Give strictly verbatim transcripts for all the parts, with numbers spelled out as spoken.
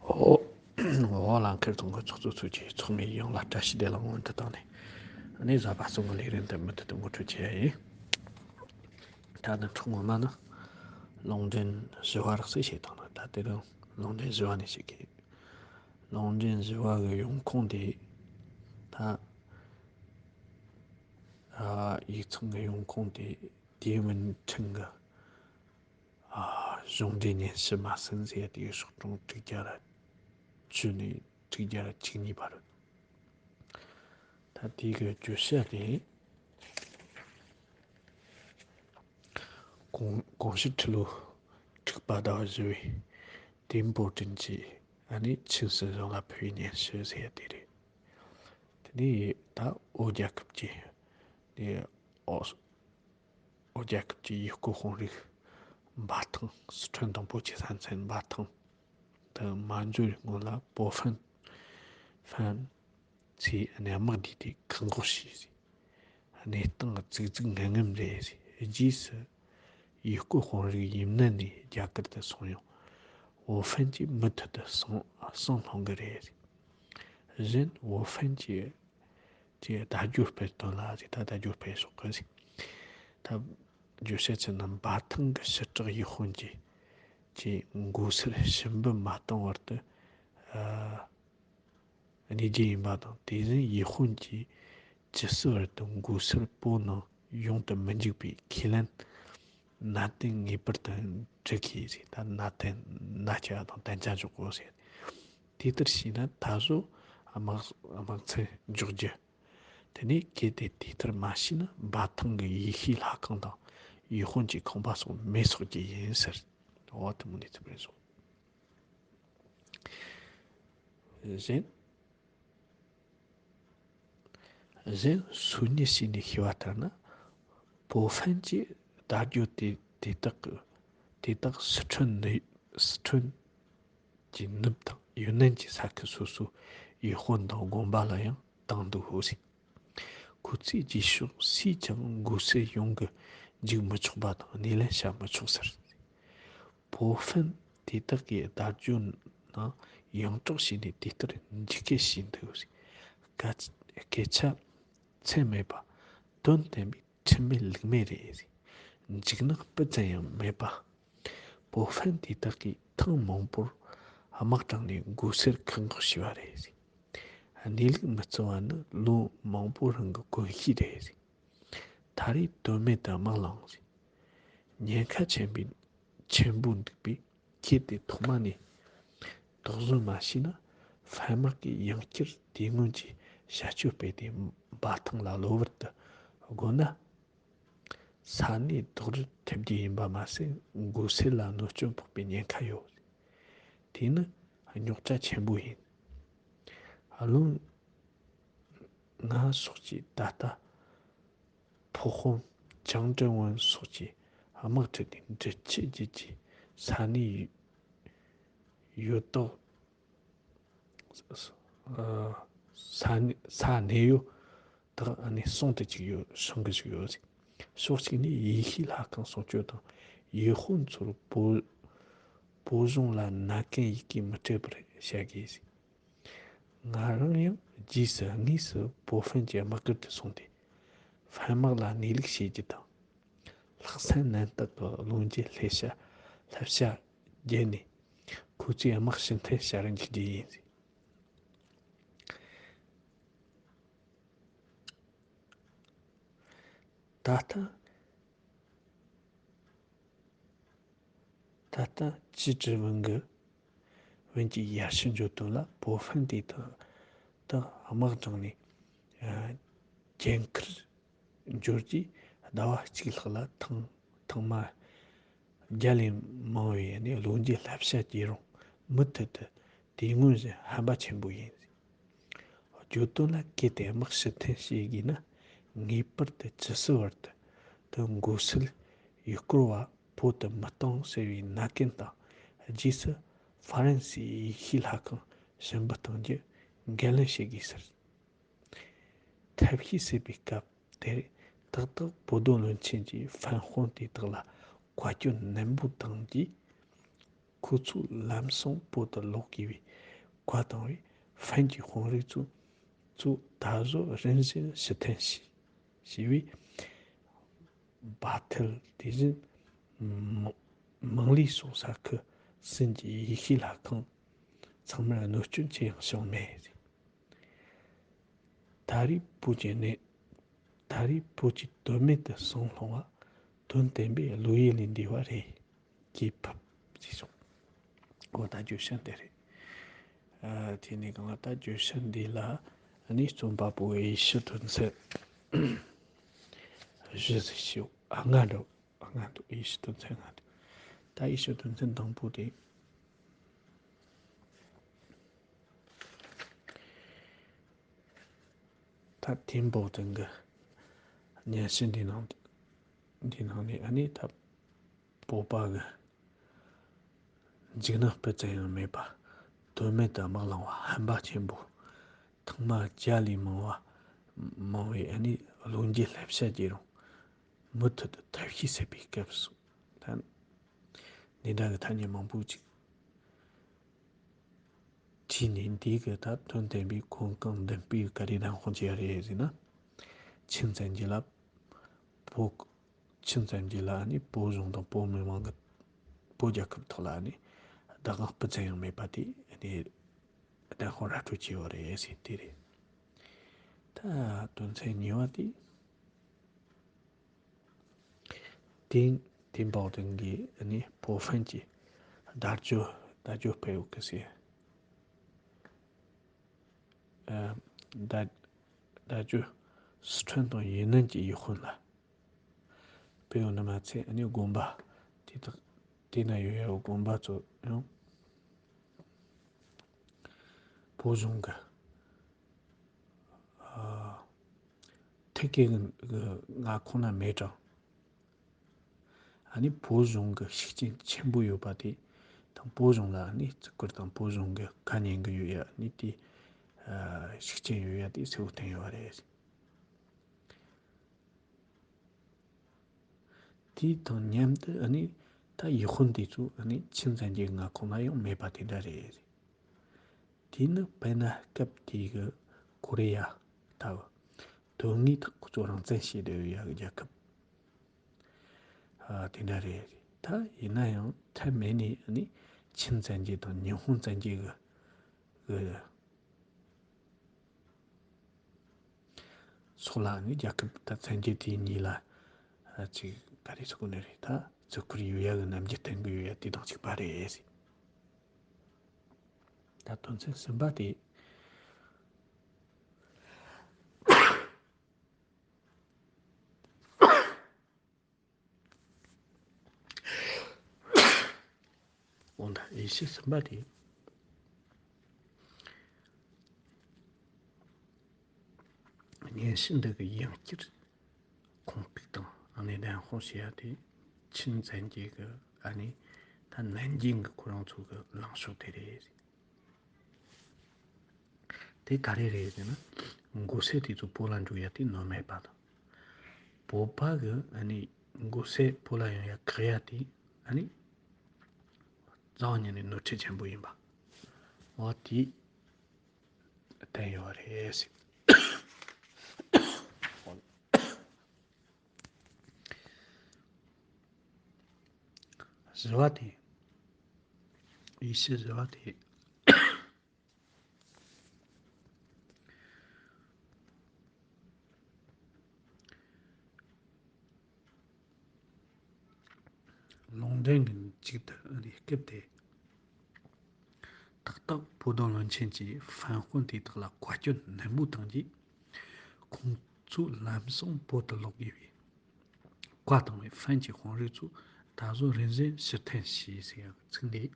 འོ། འོ་ལ་མཁར་དང་གི་ཚོགས་གཙོ་ཚོས་ཀྱི་ཚོགས་མི་ཡོངས་ལ་བཀྲ་ཤིས་བདེ་ལེགས་སྔོན་དུ་བཏང་ནས། ཨ་ནི་གཟའ་པ་སངས་གི་ལས་རིམ་དེ་མུ་མཐུད་དུ་ངོ་སྤྲོད་བྱེད་ཡ་ཡིན། ད་ནི་འཕྲོ་ངོ་མ་ནི་ལུང་འདྲེན་བཞི་བ་རག་སེ་བྱེད་དང་ནི། ད་དེ་རིང་ལུང་འདྲེན་བཞི་བ་ནས་བྱེད་ཀྱི། ལུང་འདྲེན་བཞི་བ་གི་ཡོང་ཁུངས་དེ། ད་ཨ་ཡིག་ཚང་གི་ཡོང་ཁུངས་དེ། དེ་མིན་ཁྲིན་གི་ཨ་གཞུང་འབྲེལ་སྙན་ཞུ་མ་ཟིན་ཟེར་ཡ་དེ་གི་ཤོག་གྲངས་དྲུག་བརྒྱ་ར་བཅུ་ནས་དྲུག་བརྒྱ་ར་བཅུ་གཉིས་བར། ད་དེ་གི་བརྗོད་བྱ་དེ། གོང་གོང་ཞུས་ཁྲི་ལོ་དྲུག་པ་ཟླ་བ་བཞི་པའི་ཏིན་པོ་ཀྲིན་གྱིས་ཨ་ནི་ཆིན་སྲིད་གཞུང་ལ་ཕུལ་བའི་སྙན་ཞུ་ཟེར་ཡ་དེ་རེད། དེ་ནས་ད་བོད་རྒྱལ་ཁབ་ཀྱི་དེ་ཨོ། བོད་རྒྱལ་ཁབ་ཀྱི་ཡུལ་སྐོར་དཔོན་རིགས་འབའ་ཐང་། སི་ཁྲོན་དང་པོ་ཆེ་ས་མཚམས་འབའ་ཐང་དུ་མ་འབྱོར་བའི་སྔོན་ལ་པོ་ཧྥན་ཧྥན་ཚོས་དམག་བསྡུས་ཏེ་བཀག་འགོག་བྱས། གནས་སྟངས་རྫིག་རྫིག་ངན་ངན་རེད། རྗེས་སུ་ཡུལ་སྐོར་དཔོན་རིགས་ཡུན་ནན་ནས་རྒྱ་གར་དུ་སོང་ཡང་། ཝུ་ཧྥན་གྱིས་མུ་མཐུད་དུ་གསང་གསང་སློང་གི་རེད། གཞན་ཝུ་ཧྥན་གྱི་གྱི་བརྡ་བརྒྱུད་སྤེལ་དོན་ལ་ཟེར། ད་བརྡ་བརྒྱུད་སྤེལ་ཤོག་གི་ཟེར། ད་བརྗོད་བྱ་ཆེ་ན་འབའ་ཐང་གི་ཞི་དྲག་ཡུལ་དཔོན་གྱིས་ཀྱི་མགོ་སེར་ཞུ་འབུལ་མ་བཏང་བར་དུ་ཨ་གནས་རྒྱུ་ཡིན་པ་དང་། དེ་བཞིན་ཡུལ་དཔོན་གྱིས་ཇི་སྲིད་བར་དུ་མགོ་སེར་བོད་ནང་ཡོང་དུ་མི་འཇུག་པའི་ཁས་ལེན་ནན་ཏན་ངེས་པར་དུ་འབྲི་དགོས་ཟེར། ད་ནན་ཏན་ནན་ཆེ་བ་དང་ཏན་ཆ་འཇོག་དགོས་ཟེར། དེ་ལྟར་བྱས་ན་ད་གཟོད་དམག་དམག་ཆེན་འཇོག་རྒྱུ། དེ་ནས་གལ་ཏེ་དེ་ལྟར་མ་བྱས་ན་འབའ་ཐང་གི་ཡེ་ཤུའི་ལྷ་ཁང་དང་ཡུལ་དཔོན་གྱི་ཁང་པ་སོགས་མེ་སྲེག་རྒྱུ་ཡིན་ཟེར། འོ་དེ་མོ་ནས་ཚིག་རེད་སོང་། གཞན། གཞན་སུ་ཉིད་ཞིག་ནས་ཤེས་པ་ལྟར་ན། པོ་ཧྥན་གྱི་བརྡ་བརྒྱུད་དེ་དེ་དག་གི་དེ་དག་སི་ཁྲོན་ནི་སི་ཁྲོན་གྱི་ནུབ་དང་ཡུན་ནན་གྱི་ས་ཁུལ་སོ་སོའི་ཡུལ་དཔོན་དང་དགོན་པ་ལ་ཡང་བཏང་འདུག་ཧོ་ཟེར། ཁོ་ཚོས་རྗེས་ཕྱོགས་སུས་ཀྱང་མགོ་སེར་ཡོང་གི་འཇུག་མི་ཆོག་པ་དང་སྣེ་ལེན་བྱ་མི་ཆོག་ཟེར། པོ་ཧྥན་དེ་དག་གི་བརྡ་བརྒྱུད་ནང་ཡོངས་གྲགས་བྱས་ནས་དེ་ལྟར་འཇིགས་སྐད་བྱས་འདུག་ཟེར། སྐད་སྐད་ཆ་ཚད་མེད་པ། དོན་བསྟན་པའི་ཁྲིམས་མེད་ལུགས་མེད་རེད་ཟེར། འཇིགས་སྣང་སྤུ་ཙམ་ཡང་མེད་པ། པོ་ཧྥན་དེ་དག་གིས་ཐེངས་མང་པོར་དམག་དྲངས་ནས་མགོ་སེར་བཀག་འགོག་བྱས་པ་རེད་ཟེར། གནས་ལུགས་མི་རྩི་བ་ནི་ལོ་མང་པོའི་རིང་གི་གོམས་གཤིས་རེད་ཟེར། ད་རེས་དོན་མེད་དུ་དམག་ལངས་ཟེར། ཉེན་ཁ་ཆེན་པོའི་ཆེན་པོ་འདུག་པས། ཁྱེད་དེ་ཐོག་མ་ནས་དོགས་ཟོན་མ་བྱས་ན། ཧྥན་དམག་གིས་ཡང་བསྐྱར་དེ་སྔོན་གྱི་བྱ་སྤྱོད་སྤེལ་ཏེ་འབའ་ཐང་ལ་གློ་བུར་དུ་བསྒོ་ན། ས་གནས་རྡོག་རོལ་ཐེབས་རྒྱུ་ཡིན་པ་མ་ཟད། མགོ་སེར་ལ་གནོད་སྐྱོན་ཕོག་པའི་ཉེན་ཁ་ཡོད། དེ་ནི་རྙོག་དྲ་ཆེན་པོ་ཡིན། ཨ་ལུང་ང་སོགས་ཀྱིས་ད་ལྟ་ཕོ་ཧོན་ཅང་ཀྲེན་ཝུན་སོགས་ཀྱིས་དམག་ཁྲིད་དེ་འབྲེལ་ཆད་བརྒྱུད་ཀྱི་ས་གནས་ཡོད་དོ། ས་གནས་ས་གནས་ཡོད་དག་ཨ་ནི་སྲུང་དུ་བཅུག་ཡོད། སྲུང་གི་བཅུག་ཡོད་ཟེར། ཕྱོགས་གཅིག་ནས་ཡེ་ཤུའི་ལྷ་ཁང་སྲུང་སྐྱོབ་དང་ཡུལ་དཔོན་ཚོར་བོད་བོད་གཞུང་ལ་མནའ་གན་ཡི་གེ་མི་སྤྲད་པར་བྱ་དགོས་ཟེར། ང་རང་ཡང་རྗེས་སུ་དངོས་སུ་པོ་ཧྥན་གྱི་དམག་སྒར་དུ་སོང་སྟེ་ཧྥན་དམག་ལ་གནས་ལུགས་བཤད་རྒྱུ་དང་། ལྷག་བསམ་རྣམ་དག་གི་བློ་འགྱོད་བསླབ་བྱ་བསླབ་བྱ་བརྒྱབ་ནས་ཁོ་ཚོའི་དམག་ཕྱིར་འཐེན་བྱ་རུ་འཇུག་རྒྱུ་ཡིན་ཟེར། ད་ལྟ་ད་ལྟ་ཅི་ཀྲི་ཝུན་གྱི་ཝུན་གྱི་ཡར་ཞུ་འབྱོར་དོན་ལ། པོ་ཧྥན་དེ་དག་དག་དམག་དྲངས་ནས་ཨ་ཇེན་ཁིར་འབྱོར་རྗེས་ཟླ་བ་གཅིག་ལྷག་ལ་ཐེངས་ཐེངས་མ་བརྒྱ་ལས་མང་བའི་ནས་བློ་འགྱོད་བསླབ་བྱ་བསྐྱལ་རུང་མུ་མཐུད་དུ་དེ་སྔོན་བཞིན་ཧམ་པ་ཆེན་པོ་ཡིན། བརྗོད་དོན་ལ། གལ་ཏེ་དམག་ཕྱིར་འཐེན་བྱེད་དགོས་ན། ངེས་པར་དུ་ཇི་སྲིད་བར་དུ་དུ་མགོ་སེར་ཡུལ་སྐོར་བ་བོད་དུ་མི་གཏོང་ཟེར་བའི་མནའ་གན་དང་། རྗེས་སུ་ཧྥ་རན་སིའི་ཡེ་ཤུའི་ལྷ་ཁང་ཞུ་འབུལ་གཏོང་རྒྱུ་འགན་ལེན་བྱེད་དགོས་ཟེར། ཐབས་ཤེས་སྲིད་པའི་སྐབས་དེར་ཏག་ཏག་བོད་དོན་བློན་ཆེན་གྱིས་ཧྥན་དཔོན་དེ་དག་ལ་བཀའ་བཀྱོན་ནན་པོ་བཏང་རྗེས། ཁོ་ཚོའི་ལམ་སང་བོད་དུ་ལོག་དགོས་པའི་བཀའ་བཏང་བས། ཧྥན་གྱི་དཔོན་རིགས་ཚོ་ཚོ་ད་གཟོད་རིམ་བཞིན་ཕྱིར་འཐེན་བྱས་བྱས་པས། བ་ཐལ་དེ་བཞིན་མ་མང་ལི་སོགས་ས་ཁུལ་གསུམ་གྱི་ཡེ་ཤུའི་ལྷ་ཁང་ཚང་མར་གནོད་སྐྱོན་ཅི་ཡང་བྱུང་མེད། ད་རེས་བོད་ཀྱི་གནས། ད་རེས་བོད་ཀྱི་དོན་མེད་དུ་སོང་ལྷུང་བ། དོན་བསྟན་པའི་བློ་ཡུལ་ལས་འདས་པ་རེད། ཀྱེ་ཕུབ་ཅེས་སོགས། འོ་ད་བརྗོད་བྱ་འདི་རེད། ཨ་དེ་ནས་གང་ལ་ད་བརྗོད་བྱ་འདི་ལ་ནི་རྩོམ་པ་པོ་ཡེ་ཤུ་དོན་ཚན་བཞི་ཟེར་ཞིག་ཨ་ལྔ་འདུག་ཨ་ལྔ་འདུག་ཡེ་ཤུ་དོན་ཚན་ལྔ་འདུག་ད་ཡེ་ཤུ་དོན་ཚན་དང་པོ་དེ། ད་ཐིམ་པོ་ཏན་གྱི་སྙན་ཞུ་འདི་ནང་འདི་ནང་ནས་ཨ་ནི་ད་བོད་པ་གི་འཇིགས་སྣང་སྤུ་ཙམ་ཡང་མེད་པ། དོན་མེད་དུ་དམག་ལངས་པ་ཧམ་པ་ཆེན་པོ། ཐེངས་མ་བརྒྱ་ལས་མང་བ་མང་བའི་ཨ་ནི་བློན་གྱི་བསླབ་བྱ་བགྱིས་རུང་མུ་མཐུད་དུ་ཐབས་ཤེས་བྱེད་པའི་སྐབས་སུ། ད་འདི་འདྲ་གི་ཐ་སྙད་མང་པོ་ཅིག་བྲིས་ནས། འདི་གི་ད་དོན་བསྟན་པའི་གོ་སྐབས་འདི་སྤུས་ག་རེ་བདམས་དཔང་བྱས་རེད་ཟེར་ན། ཆིན་ཙན་གྱི་ལ་བོད། ཆིན་ཙན་གྱི་ལ་ནི་བོད་གཞུང་དང་བོད་མི་མང་གི་བོད་རྒྱལ་ཁབ་ཐོག་ལ་ནི་བདག་དབང་སྤུ་ཙམ་ཡང་མེད་པ་དེ་ནི་བདམས་དཔང་ར་སྤྲོད་བྱས་ཡོད་རེད་ཟེར་དེ་རེད། ད་དོན་ཚན་གཉིས་པ་དེ། ཐིན་ཐིན་པའོ་ཏན་གྱིས་ནི་བོད་ཧྥན་གྱི་བརྡ་བརྒྱུད་བརྡ་བརྒྱུད་སྤེལ་ཡོད་གི་ཟེར། ཨ་བརྡ་བརྡ་བརྒྱུད་སི་ཁྲོན་དང་ཡུན་ནན་གྱི་ཡུལ་དཔོན་ལ་སྤེལ་ཡོད་ནི་མ་ཚད། ནི་དགོན་པ་དེ་དག་དེ་ན་ཡོད་ཡ་དགོན་པ་ཚོ་ཡང་བོད་གཞུང་གི་ཨ་ཐད་ཀའི་མངའ་ཁོངས་ན་མེད་ཀྱང་། ཨ་ནི་བོད་གཞུང་གི་ཤུགས་རྐྱེན་ཆེན་པོ་ཡོད་པ་དེ་དང་། བོད་གཞུང་ལ་ཨ་ནི་བརྩི་བཀུར་དང་བོད་གཞུང་གི་ཁ་ཉན་གི་ཡོད་ཡ་ནི་དེ་ཨ་ཤུགས་རྐྱེན་ཡོད་ཡ་དེ་གསལ་བོ་བསྟན་ཡོད་པ་རེད། དེ་དང་མཉམ་དུ་ཨ་ནི་ད་ཡུལ་དཔོན་དེ་ཚོ་ཨ་ནི་ཆིན་ཙན་གྱི་མངའ་ཁོངས་ན་ཡང་མེད་པ་དེ་འདྲ་རེད། དེ་ནི་དཔེར་ན་སྐབས་དེའི་གི་ཀོ་རི་ཡ་ལྟ་བུ། དོན་དངོས་ཐོག་ཁོ་ཚོ་རང་བཙན་བྱས་བསྡད་ཡོད་ཡ་གི་རྒྱལ་ཁབ་ཨ་དེ་འདྲ་རེད། ད་ཡིན་ན་ཡང་ཐབས་མེད་ནས་ཨ་ནི་ཆིན་བཙན་རྒྱལ་དང་ཉི་ཧོང་བཙན་རྒྱལ་གི་གི་སོགས་ལ་ཨ་ནི་རྒྱལ་ཁབ་ད་བཙན་རྒྱལ་དེ་གཉིས་ལ་ཨ་ཅིག་ག་རེ་ཟེར་དགོས་ནི་རེད། ད་བརྩི་བཀུར་ཡོད་ཡ་གི་རྣམ་འགྱུར་བསྟན་གི་ཡོད་ཡ་དེ་དང་གཅིག་པ་རེད། ད་དོན་ཚན་གསུམ་པ་དེ། འོ་ད་ཡེ་ཤུ་གསུམ་པ་དེ། སྙན་ཞུ་འདི་གི་ཡང་བསྐྱར་ཁུངས་གཏུགས་དང་ཨ་ནི་བདེན་དཔང་བྱེད་ཡ་དེ་ཆིན་བཙན་རྒྱལ་གི་ཨ་ནི་ད་ནན་ཅིང་གི་ཁོ་རང་ཚོ་གི་ལངས་ཕྱོགས་དེ་རེད། དེ་ག་རེ་རེད་ཟེར་ན། མགོ་སེར་དེ་ཚོ་བོད་ལ་འགྲོ་ཡ་དེ་ནོར་མེད་པ་དང་། བོད་པ་གི་ཨ་ནི་མགོ་སེར་བོད་ལ་ཡོང་ཡ་བཀག་ཡ་དེ་ཨ་ནི་རྩ་བ་ཉིད་ནས་ནོར་འཁྲུལ་ཆེན་པོ་ཡིན་པ། འོ་དེ་བསྟན་ཡོད་རེད་ཟེར། བཞི་བ་དེ། ཡེ་ཤུ་བཞི་བ་དེ། ལུང་འདྲེན་གྱི་མཇུག་ཏུ་ཨ་ནི་སྐབས་དེ། ཏག་ཏག་བོད་དོན་བློན་ཆེན་གྱིས་ཧྥན་དཔོན་དེ་དག་ལ་བཀའ་བཀྱོན་ནན་མོ་བཏང་རྗེས། ཁོང་ཚོ་ལམ་སང་བོད་དུ་ལོག་དགོས་པའི་བཀའ་བཏང་བས། ཧྥན་གྱི་དཔོན་རིགས་ཚོ་ད་གཟོད་རིམ་བཞིན་ཕྱིར་འཐེན་བྱས་ཟེར་ཡག་ཚིག་འདི།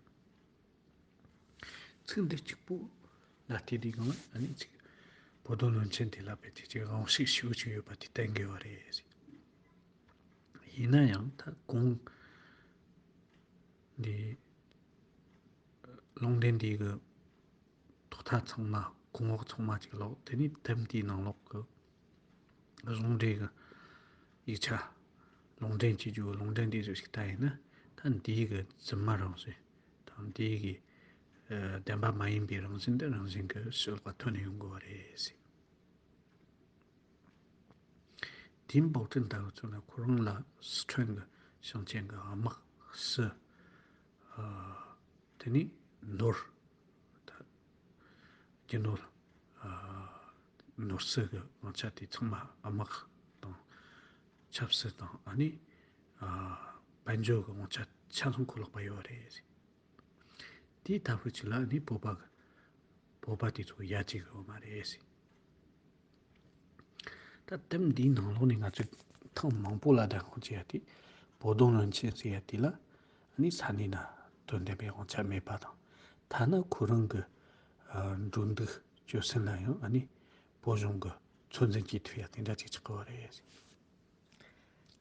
ཚིག་འདི་གཅིག་པོ་ལ་བལྟས་དུས་སྒང་ལ་ཨ་ནི་ཅིག་བོད་དོན་བློན་ཆེན་དེ་ལ་དཔེ་དེ་ཅིག་དབང་ཤུགས་ཞེ་པོ་ཅིག་ཡོད་པ་དེ་བསྟན་དགོས་པ་རེད། ཡིན་ན་ཡང་ད་གོང་འདི་ལུང་འདྲེན་འདི་གི་ཐོག་མཐའ་ཚང་མ་གོང་འོག་ཚང་མ་ཅིག་ལོག་དེ་ནས་དེབ་འདིའི་ནང་ལོགས་གི་གཞུང་འབྲེལ་གྱི་ཡིག་ཆ། ལུང་འདྲེན་བྱེད་རྒྱུ་ལུང་འདྲེན་འདི་ཚོ་ཞིག་ལྟ་ཡིན་ན། ད་འདིའི་གི་རྫུན་མ་རང་བཞིན། ད་ དང་དེ་གི་ཨ་བདེན་པ་མ་ཡིན་པའི་རང་བཞིན་དེ་རང་བཞིན་གྱི་ཕྱི་ལོགས་ལ་ཐོན་ནས་ཡོང་དགོས་པ་རེད་ཟེར། དེའི་འབོག་ཁྲིན་ལྟ་བུ་ཚོ་ལ་ཁོ་རང་ལ་སི་ཁྲོན་གྱི་ཞིང་ཆེན་གྱི་དམག་སྲིད། ཨ་དེ་ནས་ནོར། ད་རྒྱུ་ནོར། ཨ་ནོར་སྲིད་ཀྱི་དབང་ཆ་དེ་ཚང་མ་དམག་དང་ཆབ་སྲིད་དང་ཨ་ནི་ཨ་དཔལ་འབྱོར་གྱི་དབང་ཆ་ཆ་ཚང་ཁོ་ལག་པ་ཡོད་རེད། དེའི་ལྟ་བུ་ཅིག་ལ་ཨ་ནི་བོད་པ་གི་བོད་པ་དེ་ཚོ་ཡ་གཅིག་ཡོད་མ་རེད། ད་དེབ་འདིའི་ནང་ལོགས་ནས་ང་ཚོས་ཐེངས་མང་པོ་ལ་བདེན་དཔང་བྱས་ཡ་དེ། བོ་དོང་ལོན་ཆེན་ཟེར་ཡ་དེ་ལ་ཨ་ནི་ས་གནས་ན་དོན་ལྡན་པའི་དབང་ཆ་མེད་པ་དང་། ཐ་ན་ཁོ་རང་གི་ཨ་འགྲོ་འདུག་སྤྱོད་སེམས་ལ་ཡང་ཨ་ནི་བོད་གཞུང་གི་ཚོད་འཛིན་བྱེད་ཐུབ་ཡ་དེ་འདྲ་ཅིག་ཆགས་ཀྱི་ཡོད་རེད།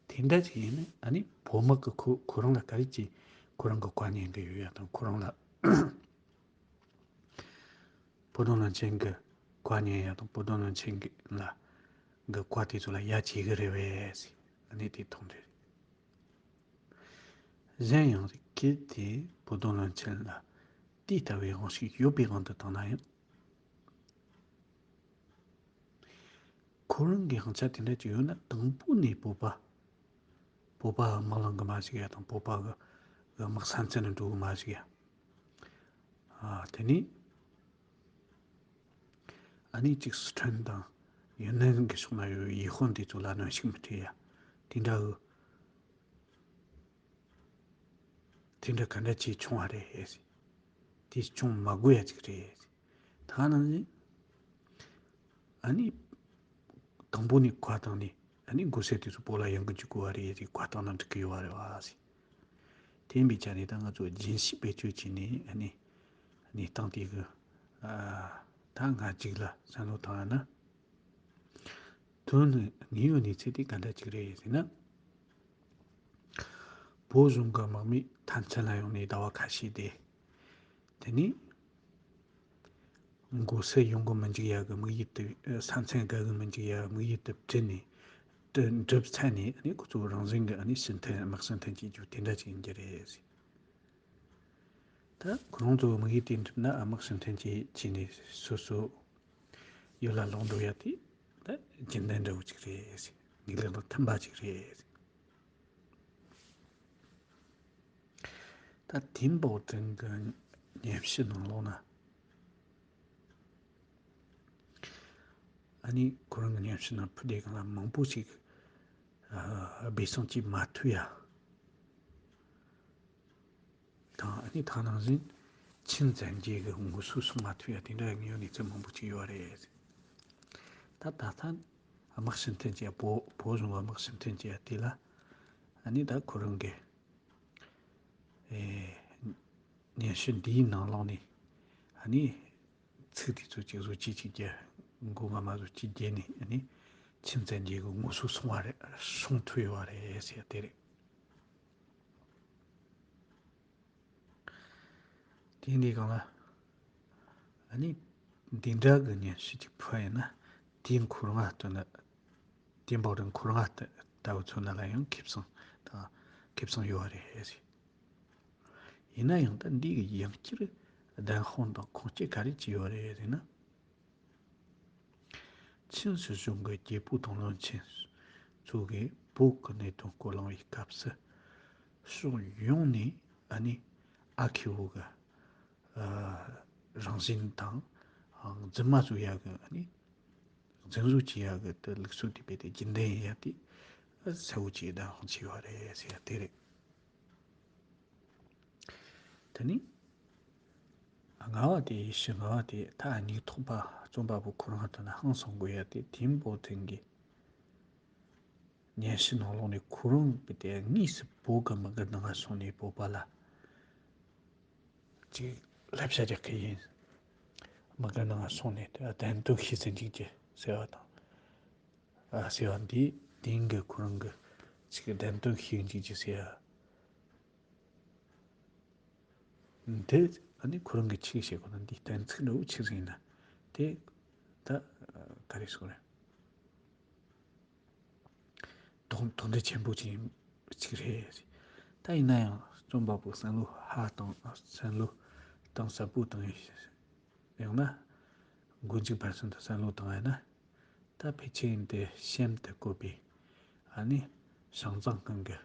དེ་འདྲ་ཅིག་ཡིན་ན་ཨ་ནི་བོད་དམག་གི་ཁོ་ཁོ་རང་ལ་ག་རེ་ཅིག་ཁོ་རང་གི་བཀའ་ཉན་གི་ཡོད་ཡ་དང་། ཁོ་རང་ལ་བོ་དོང་ལོན་ཆེན་གི་བཀའ་ཉན་ཡ་དང་། བོ་དོང་ལོན་ཆེན་གི་ལ་གི་བཀའ་དེ་ཚོ་ལ་ཡ་བྱེད་གི་རེད་པས་ཟེར་ཨ་ནི་དེ་མཐོང་དུས། གཞན་ཡང་གལ་ཏེ་བོ་དོང་ལོན་ཆེན་ལ་དེ་ལྟ་བུའི་དབང་ཤུགས་ཡོད་པའི་དབང་དུ་བཏང་ན་ཡང་། ཁོ་རང་གི་དབང་ཆ་དེ་འདྲ་ཅིག་ཡོད་ན། དང་པོ་ནས་བོད་པ་བོད་པ་དམག་ལངས་གི་མ་ཞིག་ཡ་དང་། བོད་པ་གི་གི་དམག་ས་མཚམས་ནས་འགྲོ་གི་མ་ཞིག་ཡ། ཨ་དེ་ནས་ཨ་ནི་ཅིག་སི་ཁྲོན་དང་ཡུན་ནན་གི་ཕྱོགས་ན་ཡོད་ཡུལ་དཔོན་དེ་ཚོ་ལ་གནོན་ཤུགས་མི་སྤྲད་ཡ་དེ་འདྲ་གི། དེ་འདྲ་ག་འདྲ་ཅིག་བྱུང་བ་རེད། དེ་བྱུང་མ་དགོས་ཡ་ཅིག་རེད། ད་ནང་བཞིན་ཨ་ནི་དང་པོ་ནས་བཀའ་བཏང་ནས་ཨ་ནི་མགོ་སེར་དེ་ཚོ་བོད་ལ་ཡོང་གི་འཇུག་དགོས་པ་རེད་ཅེས་བཀའ་བཏང་ན་འགྲིག་གི་ཡོད་པ་རེད་བ་ཟེར། དེ་ཡིན་པའི་ཆ་ནས་ད་ང་ཚོ་རྒྱུན་ཤེས་བེད་སྤྱོད་བྱས་ནས་ཨ་ནི་གནས་སྟངས་དེ་གི་ཨ་ད་ང་གཅིག་ལ་བསམ་བློ་བཏང་ཡ་ན། དོན་དངོས་ཡོད་གནས་ཚུལ་དེ་ག་འདྲ་ཅིག་རེད་ཟེར་ན། བོད་གཞུང་གི་དམག་མི་ཐམས་ཅད་ལ་ཡོང་ནས་ཟླ་བ་ཁ་ཤས་བསྡད། དེ་ནས་མགོ་སེར་ཡོང་གི་མི་འཇུག་ཡ་གི་དམིགས་ཡུལ་དེ། ས་མཚམས་བརྒལ་གི་མི་འཇུག་ཡ་དམིགས་ཡུལ་དེ་བྲིས་ནས་དེ་འགྲུབ་ཚར་ནས་ཨ་ནི་ཁོ་ཚོ་རང་བཞིན་གྱི་ཨ་ནི་ཕྱིར་འཐེན། དམག་ཕྱིར་འཐེན་བྱེད་རྒྱུ་དེ་འདྲ་ཅིག་ཡིན་རྒྱུ་རེད་ཟེར། ད་ཁོ་རང་ཚོ་དམིགས་ཡུལ་དེ་འགྲུབ་ན་དམག་ཕྱིར་འཐེན་བྱས་བྱས་ནས་སོ་སོ་ཡུལ་ལ་ལོག་འགྲོ་ཡ་དེ་ད་རྒྱུན་ལྡན་འདྲ་བོ་ཅིག་རེད། ངེས་ལེགས་དང་མཐུན་པ་ཅིག་རེད། ད་ཐིམ་པོ་ཏིན་གྱི་སྙན་ཞུ་ནང་ལོགས་ན། ཨ་ནི་ཁོ་རང་གི་སྙན་ཞུ་ནང་ཕུད་དེ་གང་ལ་མང་པོ་ཞིག་ཨ་སྦས་གསང་བྱེད་མ་ཐུབ་ཡ་དང་། ཨ་ནི་ད་ནང་བཞིན་ཆིན་བཙན་རྒྱལ་གྱི་ངོ་སོ་གསུང་མ་ཐུབ་ཡ་དེ་འདྲ་ཡང་ཡོད་གནས་ཚུལ་མང་པོ་ཅིག་ཡོད་རེད། ད་ད་ལྟ་དམག་ཕྱིར་འཐེན་བྱས། བོད་བོད་གཞུང་གི་དམག་ཕྱིར་འཐེན་བྱས་དེ་ལ་ཨ་ནི་ད་ཁོ་རང་གི་ཨེ་སྙན་ཞུ་འདིའི་ནང་ལོགས་ནས་ཨ་ནི་ཚིག་དེ་ཚོ་གཅིག་བཟོ་བཅོས་གཅིག་བརྒྱབ། མགོ་རྔ་མ་བཟོ་བཅོས་བརྒྱབ་ནས་ཨ་ནི་ཆིན་བཙན་རྒྱལ་གྱི་ངོ་སོ་གསུང་བ་རེད། གསུང་ཐུབ་ཡོད་པ་རེད་ཟེར་དེ་རེད། དེ་འདི་གང་ལ་ཨ་ནི་འདི་འདྲ་གི་སྙན་ཞུ་གཅིག་ཕུལ་ཡིན་ན། དེ་ཁོ་རང་ལ་ལྟོས་ན། དེ་འབོག་རིན་ཁོ་རང་ལ་ལྟ་ལྟ་བུ་ཚོ་ན་ལ་ཡང་ཁེ་བཟང་དང་ཁེ་བཟང་ཡོད་པ་རེད་ཟེར། ཡིན་ན་ཡང་ད་འདི་གི་ཡང་བསྐྱར་བདེན་དཔང་དང་ཁུངས་སྐྱེལ་ག་རེ་བྱས་ཡོད་རེད་ཟེར་ན། ཆིན་སྲིད་གཞུང་གི་རྒྱལ་པོ་དང་བློན་ཆེན་ཚོ་གིས་བོད་ཀྱི་གནད་དོན་སྐོར་གླེང་བའི་སྐབས་སུ། ཕྱོགས་ཡོངས་ནས་ཨ་ནི་ཨ་ཁེ་བོ་གི་ཨ་རང་བཞིན་དང་། ཨ་རྫུན་མ་བཟོ་ཡག་གི་ཨ་ནི་རྫུན་བཟོ་བྱེད་ཡག་གི་དེ་ལུགས་སྲོལ་དེ་རྦད་དེ་རྒྱུན་ལྡན་ཡིན་ཡག་དེ་གསལ་བོ་བྱས་བདེན་དཔང་བྱས་པ་རེད་ཟེར་ཡག་དེ་རེད། དེ་ནི་ལྔ་བ་དེ། ཞི་ལྔ་བ་དེ་ད་སྙིགས་ཐོག་པ་རྩོམ་པ་པོ་ཁོ་རང་ལ་ལྟོས་ན་ཧང་སང་དགོས་ཡག་དེ། ཐིམ་པོ་ཐིང་གི་སྙན་ཞུ་ནང་ལོགས་ནས་ཁོ་རང་དཔེ་དེ་དངོས་སུ་བོད་ཀྱི་དམག་སྒར་ནང་སོང་ནས་བོད་པ་ལ་ཅིག་བསླབ་བྱ་རྒྱག་གི་ཡིན། དམག་སྒར་ནང་སོང་ནས་བདེན་དོན་ཤེས་སུ་འཇུག་རྒྱུ་ཟེར་བ་དང་། ཨ་ཟེར་བ་འདི་དེང་གི་ཁོ་རང་གི་ཅིག་བདེན་དོན་ཤེས་འཇུག་རྒྱུ་ཟེར་ཡ། འདི་ཨ་ནི་ཁོ་རང་གི་ཆེད་བཤད་ཁོ་ན་འདི་གཏན་ཚིགས་འདྲ་བོ་ཆི་ཟིག་ཡིན་ན་དེ་ད་ག་རེ་ཟེར་རེད། དོན་དོན་འགྲེལ་ཆེན་པོ་ཅིག་ཅིག་རེད། ད་ཡིན་ན་ཡང་ རྩོམ་པ་པོའི་བསམ་བློ་ཧ་བཏང་བསམ་བློ་གཏིང་ཟབ་པོ་བཏང་ཡིན། ཡང་ན་མགོ་མཇུག་བར་གསུམ་དུ་བསམ་བློ་བཏང་ཡིན་ན། ད་ཕལ་ཆེར་འདི་གཤམ་དུ་བཀོད་པའི་ཨ་ནི་ཞིང་བཟང་སྔོན་གྱི་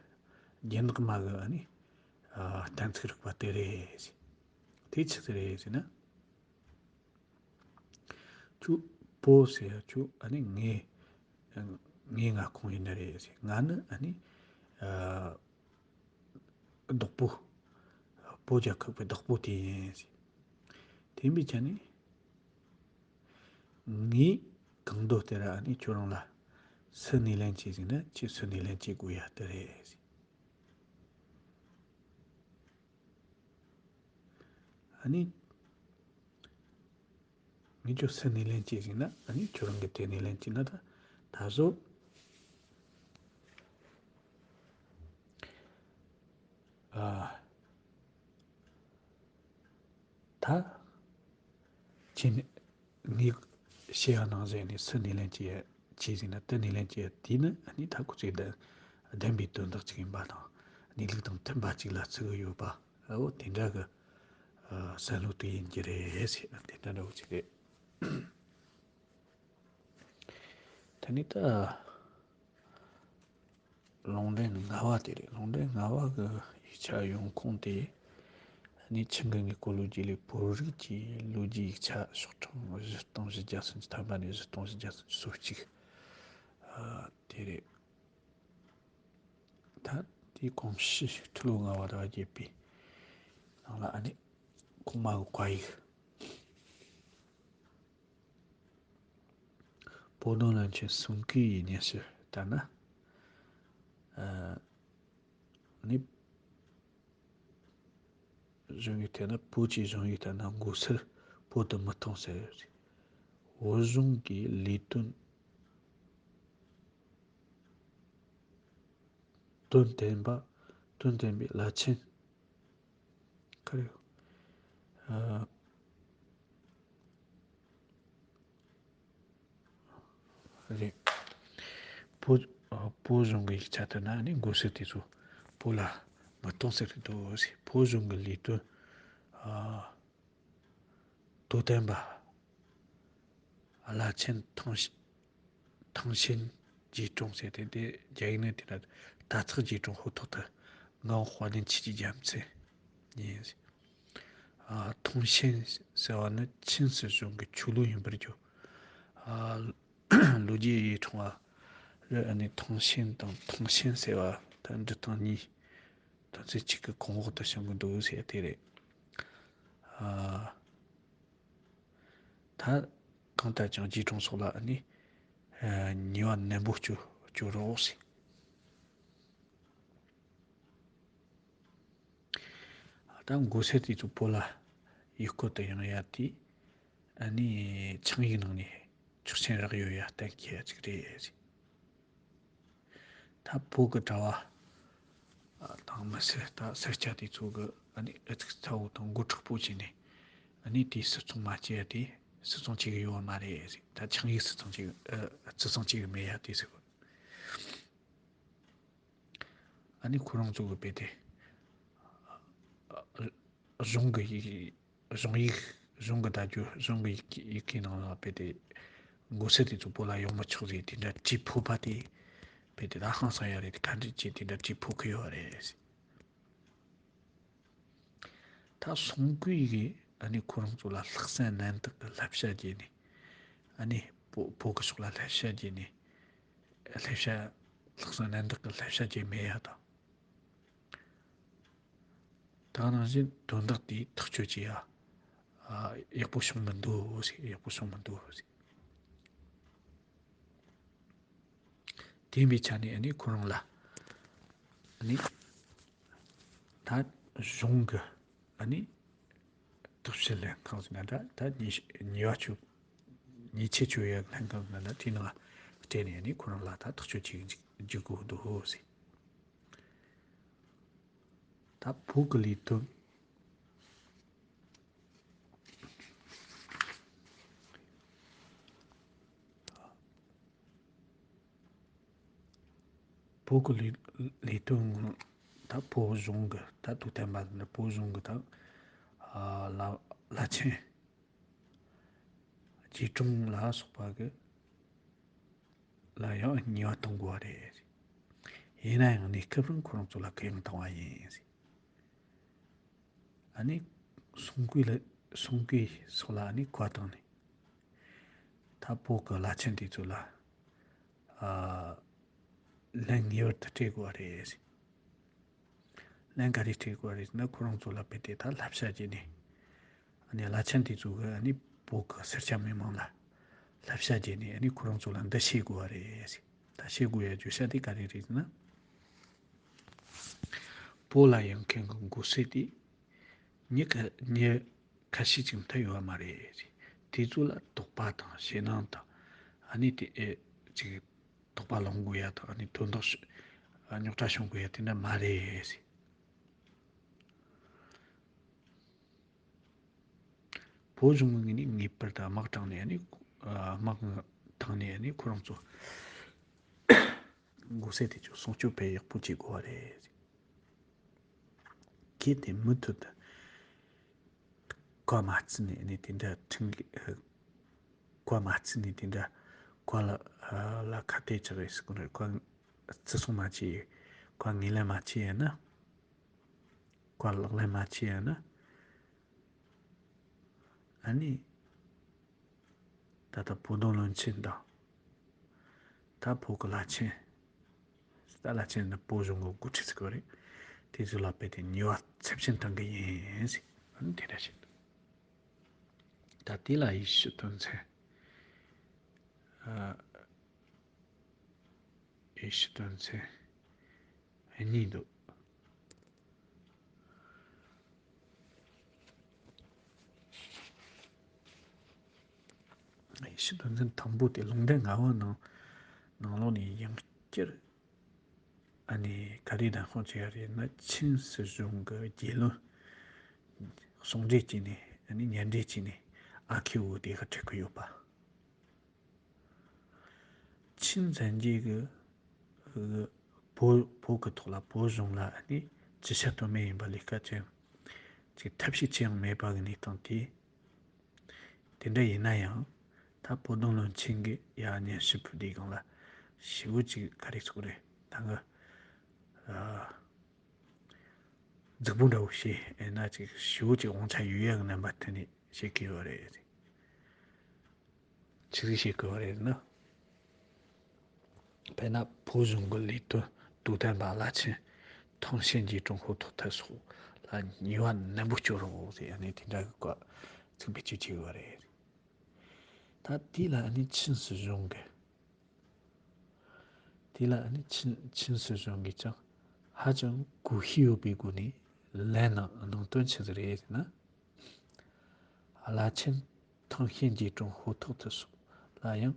རྒྱན་ནག་མ་གི་ཨ་ནི་ཨ་གཏན་ཚིགས་རིག་པ་དེ་རེད། དེ་ཆི་ཟིག་རེད་ཟེར་ན། ཁྱོད་བོད་ཟེར་ཡ་ཁྱོད་ཨ་ནི་ངའི་ངའི་མངའ་ཁོངས་ཡིན་ནི་རེད་ཟེར། ང་ནི་ཨ་ནི་ཨ་བདག་པོ། བོད་རྒྱལ་ཁབ་ཀྱི་བདག་པོ་དེ་ཡིན་ཟེར། དེ་ཡིན་པའི་ཆ་ནས་ངའི་གང་འདོད་ལྟར་ཨ་ནི་ཁྱོད་རང་ལ་སུ་སྣེ་ལེན་བྱེད་ཟེར་ན་ཁྱོད་སུ་སྣེ་ལེན་བྱེད་དགོས་ཡ་དེ་རེད་ཟེར། ཨ་ནི། ངས་ཁྱོད་སུ་སྣེ་ལེན་བྱེད་ཟེར་ན་ཨ་ནི་ཁྱོད་རང་གི་དེ་སྣེ་ལེན་བྱེད་ན་ད་ད་གཟོད། ཨ། ད། ཁྱེད་ནི་ངས་བཤད་ཡ་ནང་བཞིན་ནས་སུ་སྣེ་ལེན་བྱེད་བྱེད་ཟེར་ན་དེ་སྣེ་ལེན་བྱེད་དེ་ནི་ཨ་ནི་ད་ཁོ་ཚོས་བདེན་བདེན་པའི་དོན་དག་ཅིག་ཡིན་པ་དང་གནས་ལུགས་དང་མཐུན་པ་ཅིག་ལ་བརྩི་གི་ཡོད་པ་འོ་དེ་འདྲ་གི་བསམ་བློ་དེ་ཡིན་གྱི་རེད་ཟེར་དེ་འདྲ་འདྲ་བོ་ཅིག་རེད། ད་ནི་ད། ལུང་འདྲེན་ལྔ་པ་དེ་རེད། ལུང་འདྲེན་ལྔ་པ་གི་ཡིག་ཆ་ཡོང་ཁུངས་དེ་ནི་ཆིང་གི་དངོས་པོ་ལོ་རྒྱུས་ལས་བོད་རིགས་ཀྱི་ལོ་རྒྱུས་ཡིག་ཆ་ཤོག་གྲངས་བཞི་སྟོང་བཞི་བརྒྱ་སུམ་ཅུ་ཐམ་པ་ནས་བཞི་སྟོང་བཞི་བརྒྱ་སུམ་ཅུ་སོ་གཅིག་དེ་རེད། ད་དེའི་གོང་ཞུས་ཁྲི་ལོ་ལྔ་པ་ར་བརྒྱད་པའི་ནང་ལ་ཨ་ནི་གོང་མ་གི་བཀའ་ཡིག་བོད་དོན་བློན་ཆེན་སུན་ཀུའེ་ཡི་སྙན་ཞུ་ལྟར་ན། ཨ་ནི། གཞུང་ཡིག་ཐད་ན་བོད་ཀྱི་གཞུང་ཡིག་ལྟར་ན་མགོ་སེར་བོད་དུ་མི་གཏོང་ཟེར། བོད་གཞུང་གི་ལས་དོན་དོན་བསྟན་པ་དོན་བསྟན་པའི་བླ་ཆེན། ག་རེ། ཨ། རེད། བོད། བོད་གཞུང་གི་ཡིག་ཆ་དེ་ན་ནི་མགོ་སེར་དེ་ཚོ་བོད་ལ་མི་གཏོང་ཟེར་གི་འདུག་ཟེར། བོད་གཞུང་གི་ལས་དོན། ཨ། དོན་བསྟན་པ། བླ་ཆེན་ཐང་ཤིན། ཐང་ཤིན་རྗེས་དྲུང་ཟེར་ཏེ་དེ་རྒྱ་ཡིག་ནས་དེ་ལ་ད་ཚག་རྗེས་དྲུང་ཧོ་ཐོག་ཏུ་ངག་དབང་དཔལ་ལྡན་ཆོས་ཀྱི་རྒྱལ་མཚན་ཡིན། ཨ། ཐང་ཤིན་ཟེར་བ་ནི་ཆིན་སྲིད་གཞུང་གི་ཆོས་ལུགས་ཡིན་པར་གྱུར། ཨ། ལོ་རྒྱུས་ཡིག་ཕྲེང་བ་རུ་ཨ་ནི་ཐང་ཤིན་དང་ཐང་ཤིན་ཟེར་བ་ད་འབྲི་སྟངས་གཉིས་དོན་ཚན་གཅིག་གི་གོང་འོག་ཏུ་བྱུང་གི་འདུག་ཟེར་དེ་རེད། ཨ། ད་གང་ལྟར་ཀྱང་རྗེས་དྲུང་སོགས་ལ་ནི་ཉེས་པ་ནན་པོ་གཅོད་གཅོད་རོགས་ཟེར། ད་མགོ་སེར་དེ་ཚོ་བོད་ལ་ཡུལ་སྐོར་དུ་ཡོང་ཡ་དེ་ཨ་ནི་ཆིངས་ཡིག་ནང་ནས་ཆོག་མཆན་རག་ཡོད་ཡ་གཏན་འཁེལ་ཡ་ཅིག་རེད་ཟེར། ད་བོད་ཀྱི་གྲྭ་བ་དང་མི་སེར་ད་སེར་སྐྱ་དེ་ཚོ་གི་ཨ་ནི་ཨ་ཚིག་ཚ་བོ་དང་མགོ་མཁྲེགས་པོ་བྱས་ནས་ཨ་ནི་དེའི་སིལ་ཚོང་མ་བྱེད་ཡ་དེ་སིལ་ཚོང་བྱེད་གི་ཡོད་པ་མ་རེད་ཟེར། ད་ཆིངས་ཡིག་སིལ་ཚོང་བྱེད་གི་ཨ་སིལ་ཚོང་བྱེད་གི་མེད་ཡ་དེ་ཟེར་གི། ཨ་ནི་ཁོ་རང་ཚོ་གི་དཔེ་དེ་གཞུང་གི་ཡིག་གཞུང་ཡིག་གཞུང་གི་བརྡ་བརྒྱུད་གཞུང་གི་ཡི་གེ་ཡི་གེ་ནང་ལ་དཔེ་དེ་མགོ་སེར་དེ་ཚོ་བོད་ལ་ཡོང་མི་ཆོག་ཟེར་དེ་འདྲ་བྲིས་ཕོད་པ་དེ་དཔེ་དེ་ད་ཧང་སང་ཡ་རེད། དེ་ག་འདྲ་བྱས་དེ་འདྲ་བྲིས་ཕོད་གི་ཡོད་རེད། ད་སུན་ཀུའེ་གིས་ཨ་ནི་ཁོ་རང་ཚོ་ལ་ལྷག་བསམ་རྣམ་དག་གི་བསླབ་བྱ་བྱས་ནས་ཨ་ནི་བོད་བོད་ཀྱི་ཕྱོགས་ལ་བསླབ་བྱ་བྱས་ནས་བསླབ་བྱ་ལྷག་བསམ་རྣམ་དག་གི་བསླབ་བྱ་བྱས་མེད་ཡ་དང་། ད་ག་ནང་བཞིན་དོན་དག་དེ་ཐག་གཅོད་བྱེད་ཡ། ཨ། ཡག་པོ་བྱུང་མི་འདུག་ཟེར། ཡག་པོ་བྱུང་མི་འདུག་ཟེར། དེ་ཡིན་པའི་ཆ་ནས་ཨ་ནི་ཁོ་རང་ལ་ཨ་ནི་ད་གཞུང་གི་ཨ་ནི་དག་ཞིབ་ལྷན་ཁང་ཟེར་ན་འདྲ། ད་ཉེས་ཉེས་པ་གཅོད་ཉེས་ཆད་གཅོད་ཡ་ལྷན་ཁང་ཟེར་ན་འདྲ། དེའི་ནང་སྤྲད་ནས་ཨ་ནི་ཁོ་རང་ལ་ད་ཐག་གཅོད་བྱེད་ཀྱི་འཇུག་དགོས་འདུག་ཟེར། ད་བོད་ཀྱི་ལས་དོན། བོད་ཀྱི་ལས་ལས་དོན་ ད་བོད་གཞུང་གི་ད་དུས་དེབ་མ་ནི་བོད་གཞུང་གི་ད་ཨ་བླ་བླ་ཆེན་རྗེ་དྲུང་ལ་སོགས་པ་གི་ལ་ཡང་ཉེས་པ་གཏོང་དགོས་པ་རེད། ཡིན་ན་ཡང་གནས་སྐབས་རིང་ཁོ་རང་ཚོ་ལ་གུ་ཡངས་བཏང་བ་ཡིན། ཨ་ནི་སོང་གོས་ལ་སོང་གོས་སོགས་ལ་ཨ་ནི་བཀའ་བཏང་ནས་ད་བོད་ཀྱི་བླ་ཆེན་དེ་ཚོ་ལ་ཨ་ལན་ངེས་པར་དུ་སྤྲད་དགོས་པ་རེད། ལན་ག་རེ་སྤྲད་དགོས་པ་རེད་ཟེར་ན། ཁོ་རང་ཚོ་ལ་དཔེ་དེ་ད་བསླབ་བྱ་བྱས་ནས་ཨ་ནི་བླ་ཆེན་དེ་ཚོ་གི་ཨ་ནི་བོད་ཀྱི་སེར་སྐྱ་མི་མང་ལ་བསླབ་བྱ་བྱས་ནས་ཨ་ནི་ཁོ་རང་ཚོ་ལ་འདི་བཤད་དགོས་པ་རེད། ད་བཤད་དགོས་ཡ་བརྗོད་བྱ་དེ་ག་རེ་རེད་ཟེར་ན། བོད་ལ་ཡོང་མཁན་གྱི་མགོ་སེར་དེ་མྱི་ཁ་མྱི་ཁ་ཤས་ཅིག་མཐུད་ཡོད་པ་མ་རེད། དེ་ཚོ་ལ་དོགས་པ་དང་ཞེད་སྣང་དང་ཨ་ནི་དེ་ཨེ་ཅིག་དོགས་པ་སློང་དགོས་ཡ་དང་ཨ་ནི་དོན་དག་རྙོག་དྲ་བྱུང་དགོས་ཡ་དེ་འདྲ་མ་རེད། བོད་གཞུང་གིས་ནི་ངེས་པར་དུ་དམག་དྲངས་ནས་ནི་དམག་བཏང་ནས་ནི་ཁོ་རང་ཚོ་མགོ་སེར་དེ་ཚོ་སྲུང་སྐྱོབ་དཔེ་ཡག་པོ་བྱེད་དགོས་པ་རེད། གལ་ཏེ་མུ་མཐུད་དུ་བཀའ་མ་བརྩིས་ནས་ནི་དེ་འདྲ་ཁྲིམས་ཀྱི་བཀའ་མ་བརྩིས་ནས་དེ་འདྲ་བཀའ་ལ་ལ་ཁ་གཏད་ཅིག་རེད་ཟེར་གོ་ནི་རེད། བཀའ་བརྩི་སྲུང་མ་བྱས་བཀའ་ངོས་ལེན་མ་བྱས་ཡ་ན། བཀའ་ལག་ལེན་མ་བྱས་ཡ་ན། ཨ་ནི། ད་ལྟ་བོད་དོན་བློན་ཆེན་དང་། ད་བོད་ཀྱི་བླ་ཆེན། ད་བླ་ཆེན་ནི་བོད་གཞུང་གི་འགོ་ཁྲིད་ཟེར་གི་རེད། དེ་ཚོ་ལ་དཔེ་དེ་ཉེས་པ་ཚབས་ཆེན་གཏང་གི་ཡིན་ཟེར། ཨ་ནི་དེ་འདྲ་བཤད་འདུག་ད་དེ་ལ་ཡེ་ཤུ་དོན་ཚན། ཨ། ཡེ་ཤུ་དོན་ཚན་གཉིས་འདུག་ཡེ་ཤུ་དོན་ཚན་དང་པོ་དེ་ལུང་འདྲེན་ལྔ་པ་ནང་ནང་ལོགས་ནས་ཡང་བསྐྱར་ཨ་ནི་ག་རེ་བདེན་དཔང་བྱེད་ཡ་རེད་ན། ཆིན་སྲིད་གཞུང་གི་རྒྱལ་བློན་ཟུང་འབྲེལ་བྱས་ནས་ཨ་ནི་མཉམ་འབྲེལ་བྱས་ནས་ཨ་ཁེ་འུ་དེ་ག་ཁྲིད་གི་ཡོད་པ། ཆིན་བཙན་རྒྱལ་གྱི་བོད་བོད་ཀྱི་ཐོག་ལ་བོད་གཞུང་ལ་ནི་ཅི་བྱ་གཏོལ་མེད་ཡིན་པ་ལས་ཀ་ཅི་ཡང་ཅིག་ཐབས་ཤེས་ཅི་ཡང་མེད་པ་གི་གནས་སྟངས་དེ། དེ་འདྲ་ཡིན་ན་ཡང་ད་བོད་དོན་བློན་ཆེན་གྱིས་ཡ་སྙན་ཞུ་ཕུལ་དུས་སྒང་ལ་ཞེ་པོ་ཅིག་ག་རེ་ཟེར་དགོས་རེད། ད་གི་རྫིག་པོ་འདྲ་བོ་བྱས་ཨེ་ན་ཅིག་ཞེ་པོ་ཅིག་དབང་ཆ་ཡོད་ཡ་གི་རྣམ་པ་ཐོན་ནས་བཤད་ཀྱི་ཡོད་རེད། ཆི་ཟིག་བཤད་དགོས་པ་རེད་ན། དཔེར་ན་བོད་གཞུང་གི་ལས་དོན་དོ་དམ་པ་བླ་ཆེན་ཐང་ཤིན་རྗེ་དྲུང་ཧོ་ཐོག་ཐར་སོགས་ལ་ཉེས་པ་ནན་པོ་གཅོད་རོགས་ཟེར་ཡ་ནི་དེ་འདྲ་གི་བཀའ་ཚིག་བེད་སྤྱོད་བྱེད་དགོས་པ་རེད། ད་དེ་ལ་ནི་ཆིན་སྲིད་གཞུང་གི། དེ་ལ་ནི་ཆིན་ཆིན་སྲིད་གཞུང་གིས་ཀྱང་ཧ་ཅང་གུས་ཞབས་ཡོད་པའི་སྒོ་ནས་ལན་གནང་གནང་དོན་ཆི་ཟིག་རེད་ཟེར་ན། བླ་ཆེན་ཐང་ཤིན་རྗེ་དྲུང་ཧོ་ཐོག་ཐར་སོགས་ལ་ཡང་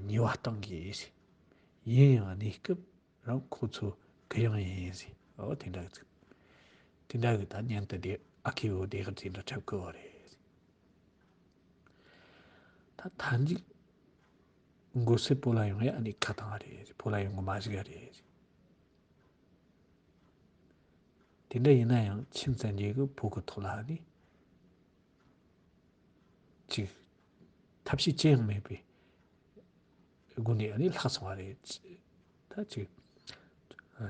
ཉེས་པ་གཏང་གི་ཡིན། ཡིན་ཡང་གནས་སྐབས་རང་ཁོ་ཚོ་གུ་ཡངས་ཡིན་ཟེར། འོ་དེ་འདྲ་གི་ཚིག་དེ་འདྲ་གི་ད་མཉམ་དུ་དེ་ཨ་ཁེ་འུ་དེ་ག་དེ་འདྲ་འཁྲབ་གི་ཡོད་རེད། ད་མཐའ་མཇུག་མགོ་སེར་བོད་ལ་ཡོང་ཡ་ཨ་ནི་ཁ་བཏང་བ་རེད། བོད་ལ་ཡོང་གི་མ་བཞུགས་ཡ་རེད། དེ་འདྲ་ཡིན་ན་ཡང་ཆིན་བཙན་རྒྱལ་གྱིས་བོད་ཀྱི་ཐོག་ལ་ཨ་ནི་ཅིག་ཐབས་ཤེས་ཅི་ཡང་མེད་པའི་སྒོ་ནས་ཨ་ནི་ལྷག་སོང་བ་རེད། ད་ཅིག་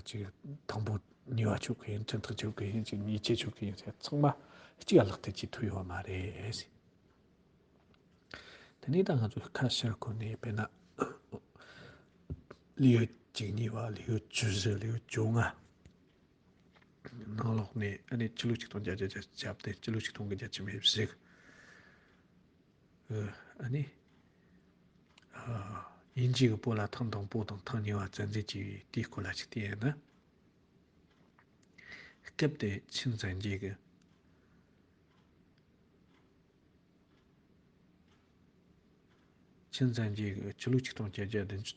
ཅིག་དང་པོ་ཉེས་པ་གཅོད་གི་ཡིན། ཁྲིམས་ཐག་གཅོད་གི་ཡིན། ཅིག་ཉེས་ཆད་གཅོད་གི་ཡིན་ཟེར་ཚང་མ་གཅིག་ལ་ལག་བསྟར་བྱེད་ཐུབ་ཡོད་མ་རེད། དེ་ནས་ད་ང་ཚོས་ཁ་ཤར་ཁོ་ནས་དཔེར་ན་ལེའུ་བཅུ་གཉིས་པ། ལེའུ་བཅུ་བཞི། ལེའུ་བཅོ་ལྔ་ནང་ལོགས་ནས་ཨ་ནི་ཕྱི་ལོ་ཆིག་སྟོང་བརྒྱད་བརྒྱ་བརྒྱད་ཅུ་གྱ་བདུན། ཕྱི་ལོ་ཆིག་སྟོང་དགུ་བརྒྱ་བཅུ་མེད་བཞི། ཨ་ནི་ཨ་དབྱིན་ཇི་གིས་བོད་ལ་ཐེངས་དང་པོ་དང་ཐེངས་གཉིས་པ་བཙན་འཛུལ་བྱས་པའི་དེའི་སྐོར་ལ་ཅིག་བལྟས་ཡིན་ན། སྐབས་དེ་ཆིན་བཙན་རྒྱལ་གྱིས། ཆིན་བཙན་རྒྱལ་གྱིས་ཕྱི་ལོ་ཆིག་སྟོང་བརྒྱད་བརྒྱ་བདུན་ཅུ་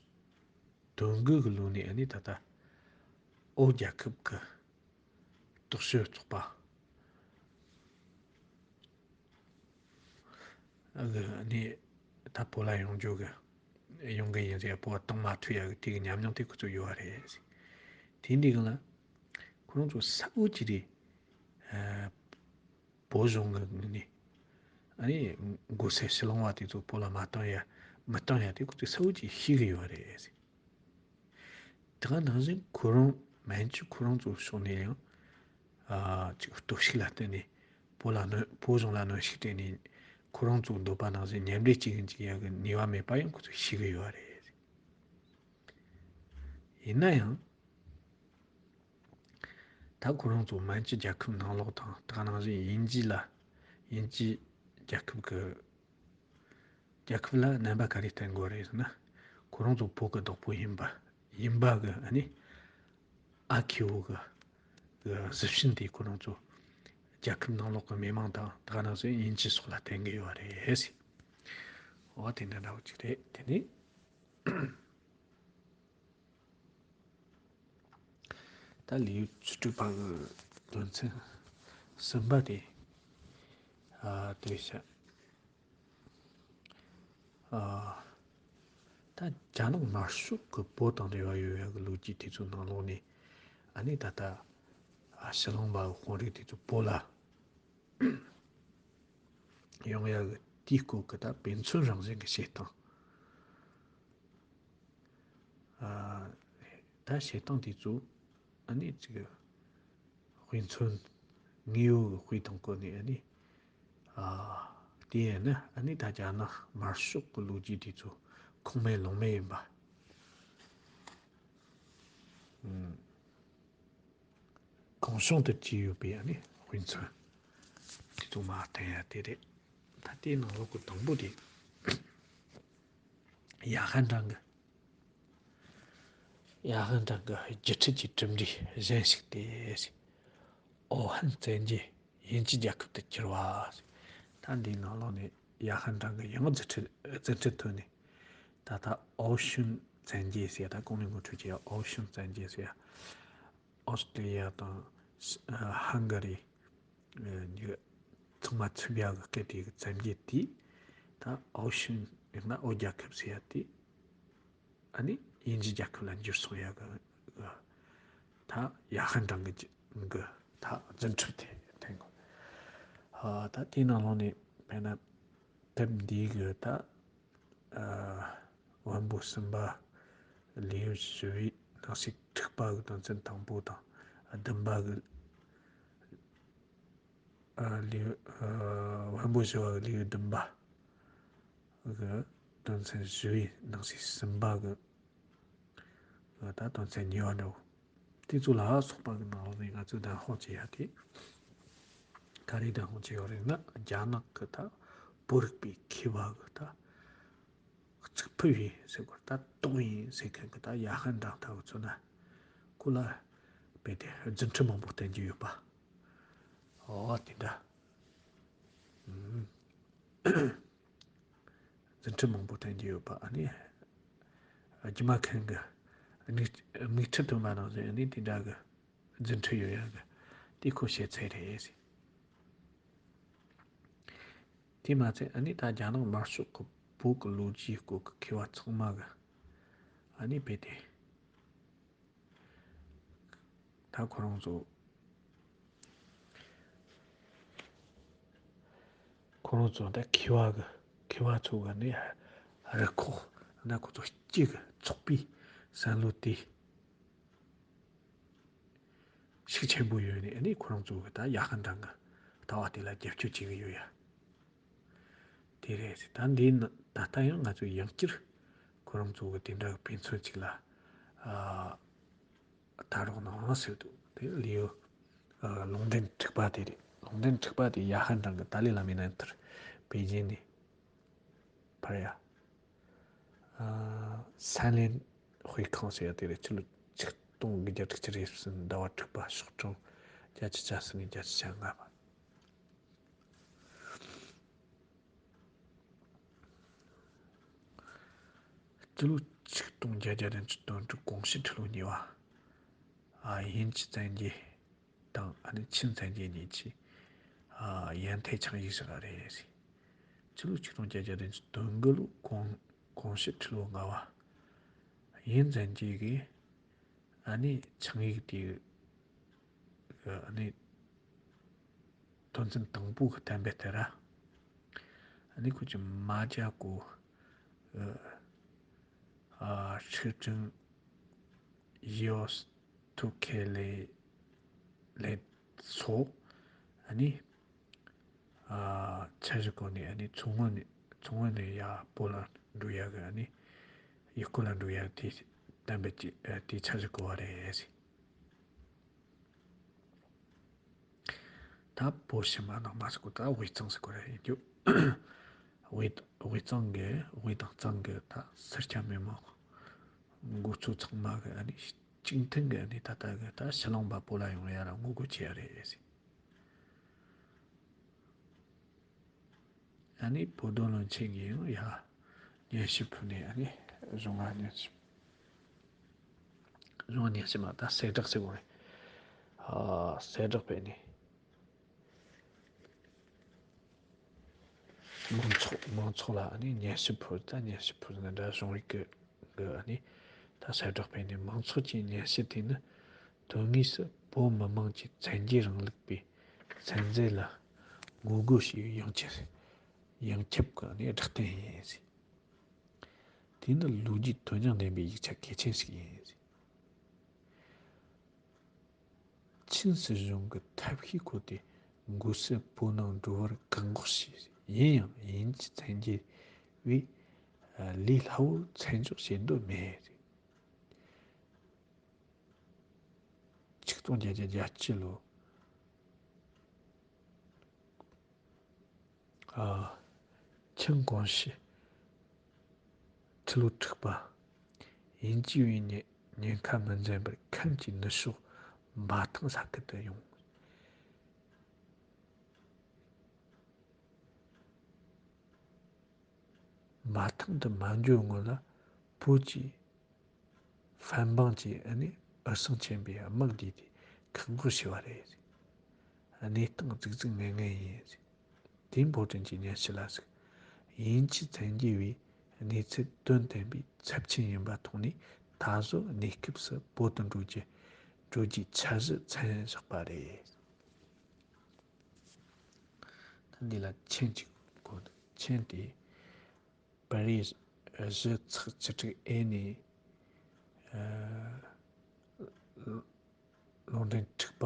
དོན་དགུ་གི་ལོ་ནས་ཨ་ནི་ད་ལྟ་ཨོ་རྒྱལ་ཁབ་ཀྱི་སྟོབས་ཤུགས་ཚོགས་པ་གི་ནི་ད་བོད་ལ་ཡོང་རྒྱུ་གི་ཡོང་གི་ཡིན་ཟེར། བོད་གཏོང་མ་ཐུབ་ཡ་གི་དེ་གི་ཉམས་མྱོང་དེ་ཁོ་ཚོ་ཡོད་པ་རེད། དེ་འདི་གི་ལ་ ཁོ་རང་ཚོ་གསལ་བོ་ཅིག་རེད། ཨ། བོད་གཞུང་གི་ངོས་ནས་ཨ་ནི་མགོ་སེར་ཕྱི་གླིང་བ་དེ་ཚོ་བོད་ལ་མ་བཏང་ཡ་མི་བཏང་ཡ་དེ་ཁོ་ཚོས་གསལ་བོ་ཅིག་ཤེས་གི་ཡོད་རེད། དེ་ག་ནང་བཞིན་ཁོ་རང་མན་ཇུ་ཁོ་རང་ཚོའི་ཕྱོགས་ནས་ཡང་ཨ་ཅིག་གཏོར་བཤིག་ལ་བརྟེན་ནས་བོད་ལ་གནོན། བོད་གཞུང་ལ་གནོན་ཤུགས་སྤྲད་ནས་ཁོ་རང་ཚོའི་འདོད་པ་ནང་བཞིན་མཉམ་འབྲེལ་བྱེད་གི་འཇུག་ཡ་གི་ནུས་པ་མེད་པ་ཡང་ཁོ་ཚོས་ཤེས་གི་ཡོད་རེད། ཡིན་ན་ཡང་ད་ཁོ་རང་ཚོ་མན་ཇུ་རྒྱལ་ཁབ་ནང་ལོགས་དང་དེ་ག་ནང་བཞིན་དབྱིན་ཇི་ལ། དབྱིན་ཇི་རྒྱལ་ཁབ་ཀྱི། རྒྱལ་ཁབ་ལ་རྣམ་པ་ག་རེ་བསྟན་དགོས་རེད་ཟེར་ན། ཁོ་རང་ཚོ་བོད་ཀྱི་བདག་པོ་ཡིན་པ། ཡིན་པ་གི་ཨ་ནི་ཨ་མཁས་པོ་གི་གི་གཟི་བྱིན་དེ་ཁོ་རང་ཚོ་རྒྱལ་ཁབ་ནང་ལོགས་ཀྱི་མི་མང་དང་དེ་ག་ནང་བཞིན་དབྱིན་ཇི་སོགས་ལ་བསྟན་གི་ཡོད་རེད་ཟེར། འོ་དེ་འདྲ་འདྲ་བོ་ཅིག་རེད། དེ་ནི། ད་ལེའུ་བཅུ་དྲུག་པ་གི་དོན་ཚན་གསུམ་པ་དེ། ཨ། དེ་བཤད། ཨ། ད་རྒྱ་ནག་དམར་ཤོག་གི་བོད་དང་འབྲེལ་བ་ཡོད་ཡ་གི་ལོ་རྒྱུས་དེ་ཚོའི་ནང་ལོགས་ནས་ཨ་ནི་ད་ལྟ་ཨ་ཕྱི་གླིང་བ་གི་དཔོན་རིགས་དེ་ཚོ་བོད་ལ་ཡོང་ཡ་གི་དེའི་སྐོར་གི་ད་དཔེ་མཚོན་རང་བཞིན་གི་བཤད་སྟངས། ཨ། ད་བཤད་སྟངས་དེ་ཚོ་ཨ་ནི་ཅིག་དཔེ་མཚོན་དངོས་ཡོད་ཀྱི་དཔེ་དང་བཀོད་ནས་ཨ་ནི། ཨ། དེ་ཡིན་ན་ཨ་ནི་ད་རྒྱ་ནག་དམར་ཤོག་གི་ལོ་རྒྱུས་དེ་ཚོ་ཁུངས་མེད་ལུང་མེད་ཡིན་པ། ཨུམ། གང་བྱུང་དུ་བྲིས་ཡོད་པའི་ཨ་ནི་དཔེ་མཚོན་དེ་ཚོ་མར་བསྟན་ཡ་དེ་རེད། ད་དེའི་ནང་ལོགས་ཀྱི་དང་པོ་དེ། ཡ་ཧན་ཀྲང་གི། ཡ་ཧན་ཀྲང་གི་སྒྱུ་འཕྲུལ་གྱི་གྲུབ་འབྲས་གཞན་ཞིག་སྟེ། ཨོ་ཧན་བཙན་རྒྱལ་དབྱིན་ཇི་རྒྱལ་ཁབ་ཏུ་གྱུར་བ། ད་འདིའི་ནང་ལོགས་ནས་ཡ་ཧན་ཀྲང་གི་ཡང་རྫུ་འཕྲུལ་རྫུ་འཕྲུལ་ཐོན་ནས། ད་ལྟ་ཨོ་ཤུན་བཙན་རྒྱལ་ཟེར་ཡ། ད་གོང་ནས་ངོ་སྤྲོད་བྱས་ཡ་ཨོ་ཤུན་བཙན་རྒྱལ་ཟེར་ཡ། ཨོ་སི་ཀྲི་ལི་ཡ་དང་ཧང་ག་རི། ཨ་ནི་ཚང་མ་ཚུད་ཡ་གི་སྐད་དེ་གི་བཙན་རྒྱལ་དེ། ད་ཨའོ་ཤུན་ཡང་ན་ཨོ་རྒྱལ་ཁབ་ཟེར་ཡ་དེ་ཨ་ནི་དབྱིན་ཇི་རྒྱལ་ཁབ་ལ་འགྱུར་སོང་ཡ་གི། ད་ཡ་ཧན་ཀྲང་གི་གི་ད་རྫུ་འཕྲུལ་དེ་ཐོན་གོ། ཨ། ད་དེའི་ནང་ལོགས་ནས་དཔེར་ན་དེབ་འདིའི་གི་ད། ཨ། དབོན་པོ་གསུམ་པ་ལེའུ་བཞི་བའི་ནང་གསེས་དྲུག་པ་གི་དོན་ཚན་དང་པོ་དང་། བདུན་པ་གི། ཨ། ལེའུ། ཨ། དབོན་པོ་བཞི་བ་གི་ལེའུ་བདུན་པ་གི་དོན་ཚན་བཞི་བའི་ནང་གསེས་གསུམ་པ་གི། ཨ། ད་དོན་ཚན་གཉིས་པ་འདྲ་བོ། དེ་ཚོ་ལ་སོགས་པ་གི་ནང་ལོགས་ནས་ང་ཚོས་བདེན་དཔང་བྱེད་ཡ་དེ། ག་རེ་བདེན་དཔང་བྱེད་ཡོད་རེད་ན། རྒྱ་ནག་གི་ད་བོད་རིག་པའི་མཁས་པ་གི་ད་རྩིག་ཕུད་ཡིན་ཟེར་དགོས། ད་དོང་ཡིན་ཟེར་མཁན་གི་ད་ཡ་ཧན་ཀྲང་ལྟ་བུ་ཚོ་ན། ཁོ་ལ་རྦད་དེ་རྫུ་འཕྲུལ་མང་པོ་བསྟན་གྱི་ཡོད་པ། འོ་དེ་འདྲ། ཨུམ། རྫུ་འཕྲུལ་མང་པོ་བསྟན་གྱི་ཡོད་པ། ཨ་ནི་སྒྱུ་མ་མཁན་གྱི་མིག་མིག་འཕྲུལ་སྟོན་པ་ནང་བཞིན། ཨ་ནི་དེ་འདྲ་གི་རྫུ་འཕྲུལ་ཡོད་ཡ་གི་དེ་ཁོ་བཤད་ཚད་རེད། དེ་མ་ཚད་ཨ་ནི་ད་རྒྱ་ནག་དམར་ཤོག་གི་བོད་ཀྱི་ལོ་རྒྱུས་སྐོར་གྱི་མཁས་པ་ཚང་མ་གི་ཨ་ནི་རྦད་དེ། ད་ཁོ་རང་ཚོ། ཁོ་རང་ཚོ་ད་མཁས་པ་གི་མཁས་པ་ཚོ་གི་ནི་རུ་ཁོག་ན་ཁོ་ཚོ་སྤྱི་གི་ཚོགས་པའི་བསམ་བློ་དེ་ཤུགས་ཆེན་པོ་ཡོད་ནས། ཨ་ནི་ཁོ་རང་ཚོ་གི་ད་ཡ་ཧན་ཀྲང་གི་ལྟ་བ་དེ་ལ་རྒྱབ་སྐྱོར་བྱེད་གི་ཡོད་ཡ། དེ་རེད། ད་འདི་ནི་ད་ལྟ་ཡང་ང་ཚོས་ཡང་བསྐྱར་ཁོ་རང་ཚོ་གི་དེ་འདྲ་གི་དཔེ་མཚོན་ཅིག་ལ། ཨ། ལྟ་རོགས་གནང་ཟེར་འདུག་དེ་ལེའུ། ཨ། ལུང་བསྟན་དྲུག་པ་དེ་རེད། ལུང་བསྟན་དྲུག་པ་དེ་ཡ་ཧན་ཀྲང་གི་ཏཱ་ལའི་བླ་མའི་རྣམ་ཐར་པེ་ཅིན་ནས་ཕར་ཡ། ཨ། སན་ལེན་དཔེ་ཁང་ཟེར་ཡ་དེ་རེད། ཕྱི་ལོ་ཆིག་སྟོང་དགུ་བརྒྱ་དྲུག་ཅུ་རེ་གསུམ་ཟླ་བ་དྲུག་པ་ཞོགས་དྲུང་བརྒྱད་ཅུ་གྱ་གསུམ་ནས་བརྒྱད་ཅུ་གྱ་ལྔ་བར། སྤྱི་ལོ་ཆིག་སྟོང་བརྒྱད་བརྒྱ་བདུན་ཅུ་དོན་དྲུག་གོང་ཞི་ཁྲི་ལོ་གཉིས་པ། ཨ། དབྱིན་ཇི་བཙན་རྒྱལ་དང་ཨ་ནི་ཆིན་བཙན་རྒྱལ་གཉིས་ཀྱིས། ཨ། ཡན་ཐེ་ཆིང་ཡིག་ཟེར་བ་རེད། སྤྱི་ལོ་ཆིག་སྟོང་བརྒྱད་བརྒྱ་བདུན་ཅུ་དོན་དགུ་ལོ་གོང་གོང་ཞི་ཁྲི་ལོ་ལྔ་པ། དབྱིན་བཙན་རྒྱལ་གྱིས་ཨ་ནི་ཆིང་ཡིག་དེ་ ཨ་ནི་དོན་ཚན་དང་པོ་གི་གཏན་འབེབས་དེ་ར། ཨ་ནི་ཁོ་ཅི་མ་ཅ་གོ་ཨ་ཧྲི་ཀྲིན་ཡོ་ཐུ་ཁེ་ལེ་ལེ་སོ། ཨ་ནི་ཨ་འཆར་གཞི་སྐོར་ནས་ཨ་ནི་མཚོ་སྔོན་ནས་མཚོ་སྔོན་ནས་ཡར་བོད་ལ་འགྲོ་ཡག་གི་ཨ་ནི་ཡུལ་སྐོར་ལ་འགྲོ་ཡག་དེ་གཏན་འབེབས་ཀྱི་ཨ་དེ་འཆར་གཞི་བཀོད་པ་རེད། ད་བོད་ཕྱི་མ་ནང་མ་ཟེར་གོ་ད་དབུས་གཙང་ཟེར་གོ་ར་ཡིན་རྒྱུ། དབུས་དབུས་གཙང་གི་དབུས་དང་གཙང་གི་ད་སེར་སྐྱ་མི་མང་འགོ་གཙོ་ཚང་མ་གི་ཨ་ནི་གཅིག་མཐུན་གི་ཨ་ནི་ད་ལྟ་གི་ད་ཕྱི་ལུང་པ་བོད་ལ་ཡོང་ཡ་ལ་ངོ་རྒོལ་བྱེད་ཡ་རེད་ཟེར། ཨ་ནི་བོད་རྡོ་སློབ་ཆེན་གྱིས་ཡང་ཡ་སྙན་ཞུ་ཕུལ་ནས་ཨ་ནི་གཞུང་ང་སྙན་ཞུ་གཞུང་ང་སྙན་ཞུ་མ་ད་གསལ་བསྒྲགས་ཟེར་དགོས་རེད། ཨ་གསལ་བསྒྲགས་ཕུལ་ནས་མང་ཚོགས་མང་ཚོགས་ལ་ཨ་ནི་སྙན་ཞུ་ཕུལ། ད་སྙན་ཞུ་ཕུལ་ནི་འདྲ་གཞུང་རིག་གི་གི་ཨ་ནི་ད་གསལ་བསྒྲགས་ཕུལ་ནས་མང་ཚོགས་ཀྱི་སྙན་ཞུ་དེ་ནི་དོན་དངོས་སུ་བོད་མི་མང་གི་བཙན་རྒྱལ་རིང་ལུགས་པའི་བཙན་འཛུལ་ལ་ངོ་རྒོལ་ཞིག་ཡོང་ཆེད་ཡོངས་ཁྱབ་ཀྱི་ཨ་ནི་སྒྲིག་དོན་ཡིན་ཟེར། དེ་ནི་ལོ་རྒྱུས་དོན་སྙིང་ལྡན་པའི་ཡིག་ཆ་གལ་ཆེན་ཞིག་ཡིན་ཟེར། ཆིན་སྲིད་གཞུང་གི་ཐབས་ཤེས་ཁོ་དེ་འགོ་སེ་བོད་ནང་འགྲོ་བར་བཀག་འགོག་བྱས། ཡིན་ཡང་དབྱིན་ཇི་བཙན་རྒྱལ་བས་ལས་སླ་བོར་མཚན་འཇོག་བྱེད་འདོད་མེད། ཆིག་སྟོང་བརྒྱད་བརྒྱ་བརྒྱད་ཅུ་ལོ། ཨ། ཆིན་གོང་ཞི་ཁྲི་ལོ་དྲུག་པ། དབྱིན་ཇི་བའི་ཉེན་ཉེན་ཁ་མི་འཛེམ་པར་ཁམས་ཀྱི་ནུབ་ཕྱོགས་འབའ་ཐང་ས་ཁུལ་དུ་ཡོང་། འབའ་ཐང་དུ་མ་འབྱོར་སྔོན་ལ་བོད་ཀྱི་ཧྥན་པང་གི་ཨ་ནི་འུར་ཟིང་ཆེན་པོས་དམག་བསྡུས་ཏེ་བཀག་འགོག་བྱས་པ་རེད། གནས་སྟངས་རྫིག་རྫིག་ངན་ངན་ཡིན། ཏིན་ཕོ་ཀྲིན་གྱི་སྙན་ཞུ་ལ་གཟིགས། དབྱིན་ཇི་བཙན་རྒྱལ་བའི་གནས་ཚུལ་དོན་བསྟན་པའི་ཚབས་ཆེན་ཡིན་པ་མཐོང་ནས་ད་གཟོད་གནས་སྐབས་སུ་བོད་དུ་འགྲོ་རྒྱུ་འགྲོ་རྒྱུའི་འཆར་གཞི་མཚན་བཞག་པ་རེད། ད་འདི་ལ་མཆན་གཅིག་དགོས་འདུག་མཆན་དེ། པར་རིས་གཞི་ཚེག་བཅུ་དྲུག་ཨེ་ནས་ཨ་ལུང་འདྲེན་དྲུག་པ་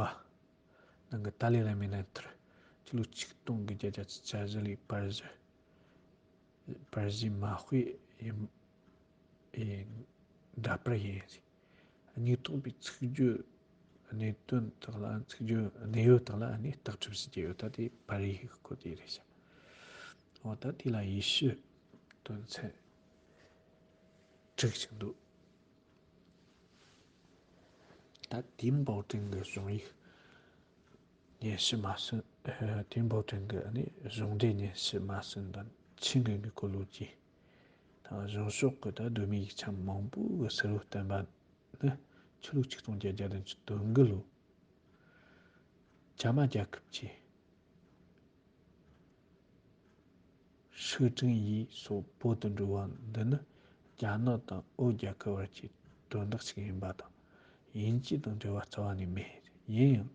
ནང་གི་ཏཱ་ལའི་བླ་མའི་རྣམ་ཐར་ཕྱི་ལོ་ཆིག་སྟོང་དགུ་བརྒྱ་བརྒྱད་ཅུ་གྱ་བཞི་ལོའི་པར་གཞི་པར་གཞི་མ་དཔེ་ཡིན་ཨེ་འདྲ་པར་ཡིན། སྙིང་སྟོང་པའི་ཚིག་བརྗོད་གནད་དོན་དག་ལ་ཚིག་བརྗོད་གནད་ཡོད་དག་ལ་ནི་བརྟག་ཞིབ་བྱེད་ཀྱི་ཡོད། ད་དེ་པར་རིས་ཤིག་ཁོ་དེ་རེད་ཤག་འོ་ད་དེ་ལ་ཡེ་ཤུ་དོན་ཚན་དྲུག་ཅིག་འདུག་ད་དེའི་འབོར་ཀྲིན་གྱི་གཞུང་ཡིག་སྙན་ཞུ་མ་ཟིན། དེའི་འབོར་ཀྲིན་གྱི་ནི་གཞུང་འབྲེལ་སྙན་ཞུ་མ་ཟིན་དང་ཆིན་གྱི་དངུལ་སྐོར་ལོ་རྒྱུས་དང་གཞུང་ཕྱོགས་ཀྱི་ད་གདོད་མའི་ཡིག་ཆ་མང་པོ་གི་ཟུར་བུ་བསྟན་པ་ནི་ཆུ་ལུག་ཆིག་སྟོང་བརྒྱད་བརྒྱ་བདུན་ཅུ་དོན་དགུ་ལོ། ཇ་མ་རྒྱལ་ཁབ་ཀྱི་ཧྲི་ཀྲིན་ཡི་སོགས་བོད་དུ་འགྲོ་བ་འདི་ནི་རྒྱ་ནག་དང་བོད་རྒྱལ་ཁབ་བར་གྱི་དོན་དག་ཅིག་ཡིན་པ་དང་། དབྱིན་ཇི་དང་འབྲེལ་བ་རྩ་བ་ནས་མེད། ཡིན་ཡང་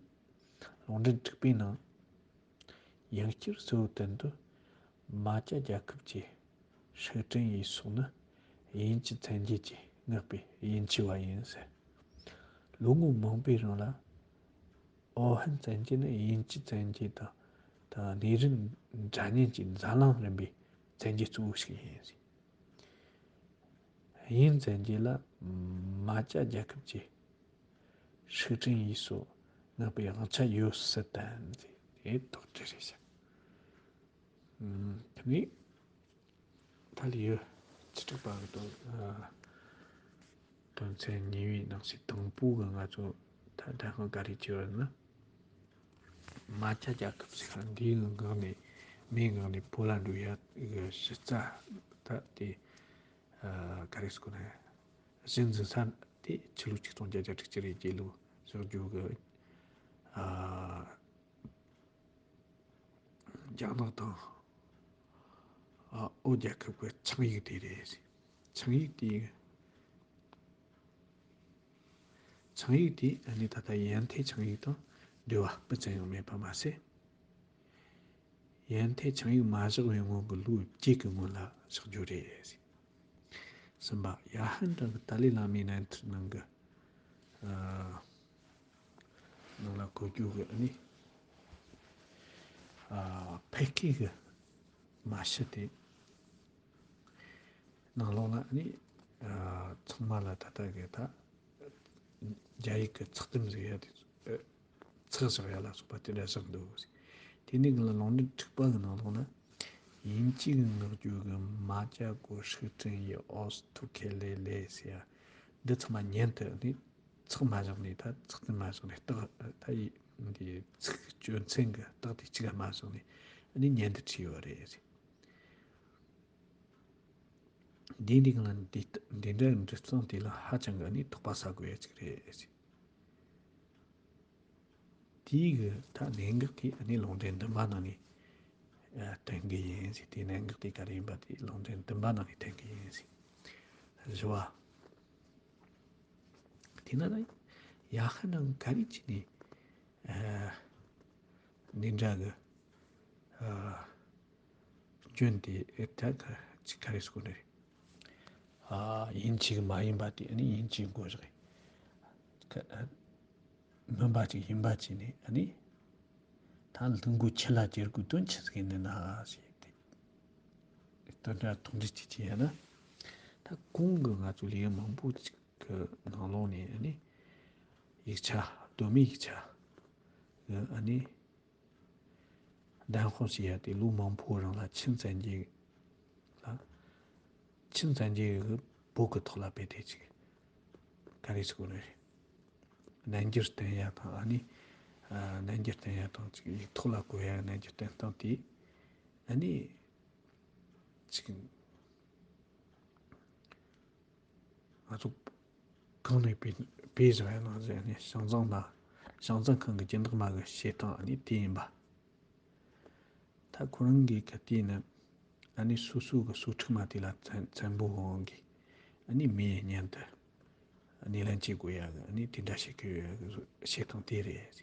ལུང་འདྲེན་དྲུག་པའི་ནང་ཡང་བསྐྱར་གཙོ་བོ་དོན་དུ་མ་ཅ་རྒྱལ་ཁབ་ཀྱི་ཧྲི་ཀྲིན་ཡི་སོགས་ནི་དབྱིན་ཇི་བཙན་རྒྱལ་གྱིས་མངགས་པའི་དབྱིན་ཇི་བ་ཡིན་ཟེར། ལོ་ངོ་མང་པོའི་རིང་ལ་ཨོ་ཧན་བཙན་རྒྱལ་ནི་དབྱིན་ཇི་བཙན་རྒྱལ་དང་དང་གནས་རིམ་འདྲ་མཉམ་གྱི་འཛམ་གླིང་རིམ་པའི་བཙན་རྒྱལ་གཙོ་བོ་ཞིག་ཡིན། དབྱིན་བཙན་རྒྱལ་ལ་མ་ཅ་རྒྱལ་ཁབ་ཀྱི་ཧྲི་ཀྲིན་ཡི་སོགས་མངགས་པའི་དབང་ཆ་ཡོད་སྲིད་དམ་ཟེར་དེ་དོགས་འདྲི་རེད་ཤག་དེ་ནས་ད་ལྟའི་ཡུལ་ཅི་དྲུག་པ་གི་དོན་ཨ་དོན་ཚན་གཉིས་པའི་ནང་གསེས་དང་པོ་གི་ང་ཚོ་ད་དྲན་ཁང་ག་རེ་བྱས་པ་ན། མ་ཅ་རྒྱལ་ཁབ་ཟེར་ག་འདིའི་ངང་ནས་མིའི་ངང་ནས་བོད་ལ་འགྲོ་ཡ་གི་གཞི་རྩ་ད་དེ་ཨ་ག་རེ་ཟེར་དགོས་ན་གཞི་འཛིན་ས་དེ་ཕྱི་ལོ་ཆིག་སྟོང་བརྒྱད་བརྒྱ་དྲུག་ཅུ་རེ་བརྒྱད་ལོ་བཞག་རྒྱུ་གི་ཨ། རྒྱ་ནག་དང་ཨ་བོད་རྒྱལ་ཁབ་ཀྱི་ཆིངས་ཡིག་དེ་རེད། ཆིངས་ཡིག་དེ་ཆིངས་ཡིག་དེ་ཨ་ནི་ད་ལྟ་ཡན་ཐེ་ཆིངས་ཡིག་དང་ འབྲེལ་བ་སྤུ་ཙམ་ཡང་མེད་པ་མ་ཟད། ཡན་ཐོས་ཆིངས་ཡིག་མ་བཞག་པའི་སྔོན་གྱི་ལོ་བརྒྱད་ཀྱི་སྔོན་ལ་བཞག་རྒྱུ་རེད། གསུམ་པ། ཡ་ཧན་ཀྲང་གི་ཏཱ་ལའི་བླ་མའི་རྣམ་ཐར་ནང་གི། ཨ། ནང་ལ་འཁོད་རྒྱུ་གི་ཨ་ནི། ཨ། ཕལ་སྐད་གི་མ་ཕྱི་དེ། ནང་ལོགས་ལ་ཨ་ནི། ཨ། ཚང་མ་ལ་ད་ལྟ་གི་ད། རྒྱ་ཡིག་གི་ཚེག་དུམ་ཟེར་ཡ་དེ། ཨ། ཚེག་བཞག་ཡ་ལ་སོགས་པ་དེ་འདྲ་བཞག་འདུག། དེ་ནས་གི་ལ་ལུང་འདྲེན་དྲུག་པ་གི་ནང་ལོགས་ན། དབྱིན་ཇི་གི་ངག་རྒྱུན་གི་马家古书证也奥斯图克雷雷 ཟེར་ཡ། འདི་ཚང་མ་ཉན་དུ་ནི་ཚེག་མ་བཞག་ནས། ད་ཚེག་དུམ་མ་བཞག་ནས། རྟགས་ད་ཡི་འདི་ཚིག་སྤྱོད་ཚན་གི་རྟགས་དེ་གཅིག་མ་བཞག་ནས་ཨ་ནི་ཉན་དུ་བྲིས་ཡོད་རེད། འདི་འདི་གང་ལ་འདི་འདི་འདྲའི་འབྲི་སྟངས་དེ་ལ་ཧ་ཅང་གི་ནི་དོགས་པ་ཟ་དགོས་ཡ་ཅིག་རེད། དེའི་གི་ད་གནད་འགག་དེ་ནི་ལུང་འདྲེན་བདུན་པ་ནང་ནས། ཨ། ཐོན་གི་ཡིན་ཟེར། དེའི་གནད་འགག་དེ་ག་རེ་ཡིན་པ་དེ་ལུང་འདྲེན་བདུན་པ་ནང་ནས་ཐོན་གི་ཡིན་ཟེར། བཞི་བ། དེ་ན་ད་ཡ་ཧན་ཀྲང་ག་རེ་བྱས་ནས། ཨ། འདི་འདྲ་གི། ཨ། སྐྱོན་དེ་ཨེ་ད་ད་ཅིག་ག་རེ་ཟེར་དགོས་ནི་རེད། ཨ། དབྱིན་ཇི་གི་མ་ཡིན་པ་དེ་ནི་དབྱིན་ཇིའི་མགོ་བཞག་གི། ཨ། མིན་པ་ཅིག་ཡིན་པ་བྱས་ནས་ཨ་ནི། ད་ལུང་གི་ཆུ་ལ་གྱེར་དགོས་དོན་ཆི་ཟིག་ཡིན་ནི་ན་ཞེས་དེ། དོན་དག་ཐུང་འདྲི་ཅིག་བྱས་ན། ད་གོང་གི་ང་ཚོ་ལས་མང་པོ་ཅིག་གི་ནང་ལོགས་ནས་ཨ་ནི། ཡིག་ཆ། གདོད་མའི་ཡིག་ཆ་གི་ཨ་ནི། བདེན་དཔང་བྱེད་ཡ་དེ་ལོ་མང་པོ་རིང་ལ་ཆིན་བཙན་རྒྱལ་ལ། ཆིན་བཙན་རྒྱལ་གྱིས་བོད་ཀྱི་ཐོག་ལ་རྦད་དེ་ཅིག་ག་རེ་ཟེར་དགོས་རེད། རྣལ་འབྱོར་བསྟན་ཡ་དང་ཨ་ནི། ཨ། རྣལ་འབྱོར་བསྟན་ཡ་དང་ཅིག་ཡིག་ཐོག་ལ་བཀོད་ཡ་རྣལ་འབྱོར་བསྟན་སྟངས་དེ་ཨ་ནི། ཅིག་ང་ཚོ་གང་ནས་སྤེལ་སྤེལ་བཞག་ཡ་ནང་བཞིན་ནི་ཞང་ཚང་མ། ཞང་ཚང་ཁང་གི་སྦྱིན་བདག་མ་གི་བྱེད་སྟངས་ཨ་ནི་དེ་ཡིན་པ། ད་ཁོ་རང་གི་ག་དུས་ནི་ཨ་ནི་སོ་སོ་གི་སོ་ཕྲུག་མ་དེ་ལ་བཙན་བཙན་པོ་འོང་གི། ཨ་ནི་མིའི་གཉེན་དུ་ཨ་ནི་ལེན་བྱེད་དགོས་ཡ་གི་ཨ་ནི་དེ་འདྲ་བྱེད་ཀྱི་ཡོད་གི་བྱེད་སྟངས་དེ་རེད།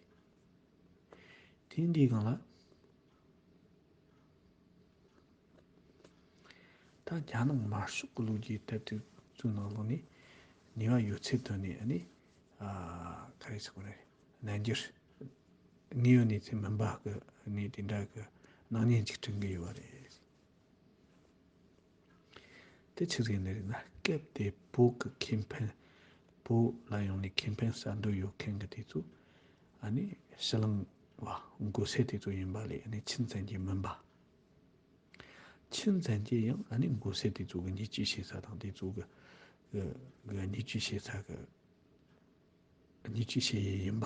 དེ་འདིའི་སྒང་ལ། ད་རྒྱ་ནག་དམར་ཤོག་གི་ལོ་རྒྱུས་དེབ་ཐེར་ཚོའི་ནང་ལོགས་ནས་ནུས་པ་ཡོད་ཚད་ཐོན་ནས་ཨ་ནི། ཨ། ག་རེ་ཟེར་དགོས་རེད། རྣལ་འབྱོར་དངོས་ཡོད་གནས་ཚུལ་མིན་པ་གི་ཨ་ནི་དེ་འདྲ་གི་སྣང་བརྙན་ཅིག་བསྐྲུན་གི་ཡོད་པ་རེད། དེ་ཆི་ཟིག་ནི་རེད་ན། སྐབས་དེ་བོད་ཀྱི་ཁེ་ཕན། བོད་ལ་ཡོང་ནས་ཁེ་ཕན་བསལ་འདོད་ཡོད་མཁན་གི་དེ་ཚོ་ཨ་ནི་ཕྱི་གླིང་བ་མགོ་སེར་དེ་ཚོ་ཡིན་པ་ལས་ཨ་ནི་ཆིན་བཙན་རྒྱལ་མིན་པ། ཆིན་བཙན་རྒྱལ་ཡང་ཨ་ནི་མགོ་སེར་དེ་ཚོ་གི་བརྙས་བཅོས་བྱེད་ས་དང་དེ་ཚོ་གི་གི་གི་བརྙས་བཅོས་བྱེད་ས་གི་བརྙས་བཅོས་བྱེད་ཡས་ཡིན་པ།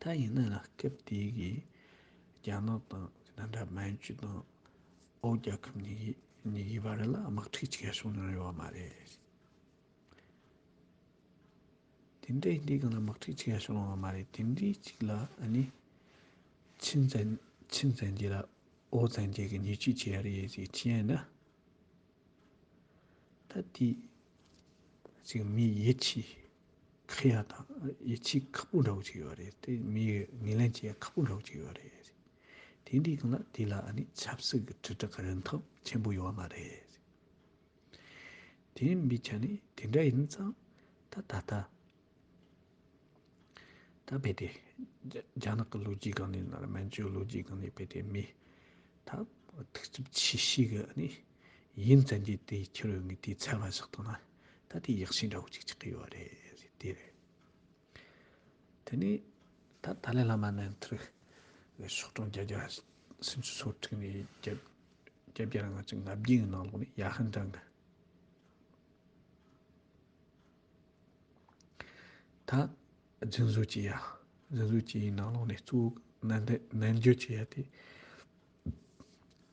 ད་ཡིན་ན་ལ་སྐབས་དེའི་གི་རྒྱ་ནག་དང་ད་ལྟ་མན་ཇུ་དང་ཨོ་རྒྱལ་ཁབ་གཉིས་ཀྱི་གཉིས་ཀྱི་བར་ལ་དམག་འཁྲུག་ཅིག་ཡང་བྱུང་མྱོང་ཡོད་པ་མ་རེད། དེ་འདྲ་ཡིན་དུས་གང་ལ་དམག་འཁྲུག་ཅིག་ཡང་བྱུང་བ་མ་རེད། དེ་འདྲའི་ཅིག་ལ་ཨ་ནི་ཆིན་བཙན་ཆིན་བཙན་རྒྱལ་ལ་ཨོ་བཙན་རྒྱལ་གྱི་བརྙས་བཅོས་བྱེད་ཡ་རེད་ཟེར་བྱས་ན། ད་དེ་ཅིག་མིའི་ཡིད་ཆེས་ཁེགས་ཡ་དང་ཡིད་ཆེས་ཁག་པོ་འདྲ་བོ་ཅིག་ཡོད་རེད། དེ་མིའི་ངོས་ལེན་བྱེད་ཡ་ཁག་པོ་འདྲ་བོ་ཅིག་ཡོད་རེད། དེ་འདྲའི་སྒང་ལ་དེ་ལ་ཨ་ནི་ཆབ་སྲིད་ཀྱི་དྲིལ་བསྒྲགས་རིན་ཐང་ཆེན་པོ་ཡོད་པ་མ་རེད། དེ་ཡིན་པའི་ཆ་ནས་དེ་འདྲ་ཡིན་ཙང་ད་ད་ལྟ། ད་རྦད་དེ་རྒྱ་རྒྱ་ནག་གི་ལོ་རྒྱུས་སྒང་ནས་ན་ར་མན་ཇུའི་ལོ་རྒྱུས་སྒང་ནས་རྦད་དེ་མི་ད་གདུག་རྩུབ་ཆེ་ཤོས་ཀྱི་ནི་དབྱིན་ཙན་གྱི་དེ་ཁྱེར་ཡོང་གི་དེའི་ཚད་པ་བཞག་བཏང་ན་ད་དེ་ཡག་ཤོས་འདྲ་བོ་ཅིག་ཆགས་ཀྱི་ཡོད་རེད། དེ་རེད། དེ་ནས་ད་ཏཱ་ལའི་བླ་མ་རྣམ་ཐར་གྱི་ཤོག་གྲངས་བརྒྱད་བརྒྱ་སུམ་ཅུ་སོ་དྲུག་ནས་བརྒྱད་བརྒྱད་བརྒྱ་ལྔ་བཅུ་ང་བརྒྱད་ཀྱི་ནང་ལོགས་ནས་ཡ་ཧན་ཀྲང་གི་ད་རྫུན་བཟོ་བྱེད་ཡ། རྫུན་བཟོ་བྱེད་ཡའི་ནང་ལོགས་ནས་གཙོ་བོ་ནན་ཏན་ནན་བརྗོད་བྱེད་ཡ་དེ།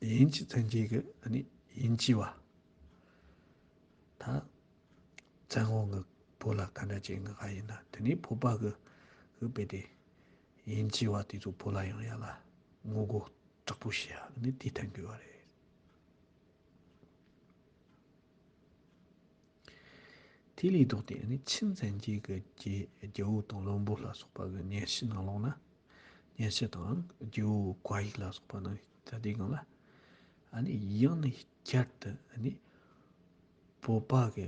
དབྱིན་ཇི་བཙན་རྒྱལ་གྱི་ཨ་ནི་དབྱིན་ཇི་བ། ད་བཙན་དབང་གི་བོད་ལ་ག་འདྲ་བྱེད་ངེས་ག་ཡིན་ན། དེ་ནས་བོད་པ་གི་གི་དཔེ་དེ་དབྱིན་ཇི་བ་དེ་ཚོ་བོད་ལ་ཡོང་ཡ་ལ་ངོ་རྒོལ་དྲག་པོ་བྱེད་ཡ་ནི་དེ་ཐོན་དགོས་པ་རེད། དེ་ དེ་ལས་ལྡོག་སྟེ་ཨ་ནི་ཆིན་ཙན་གྱི་གི་རྒྱལ་རྒྱལ་པོ་དང་བློན་པོ་ལ་སོགས་པ་གི་སྙན་ཞུ་ནང་ལོགས་ན། སྙན་ཞུ་དང་རྒྱལ་པོ་བཀའ་ཡིག་ལ་སོགས་པ་ནང་ད་དེའི་སྒང་ལ་ཨ་ནི་ཡང་ནས་བསྐྱར་དུ་ཨ་ནི་བོད་པ་གི་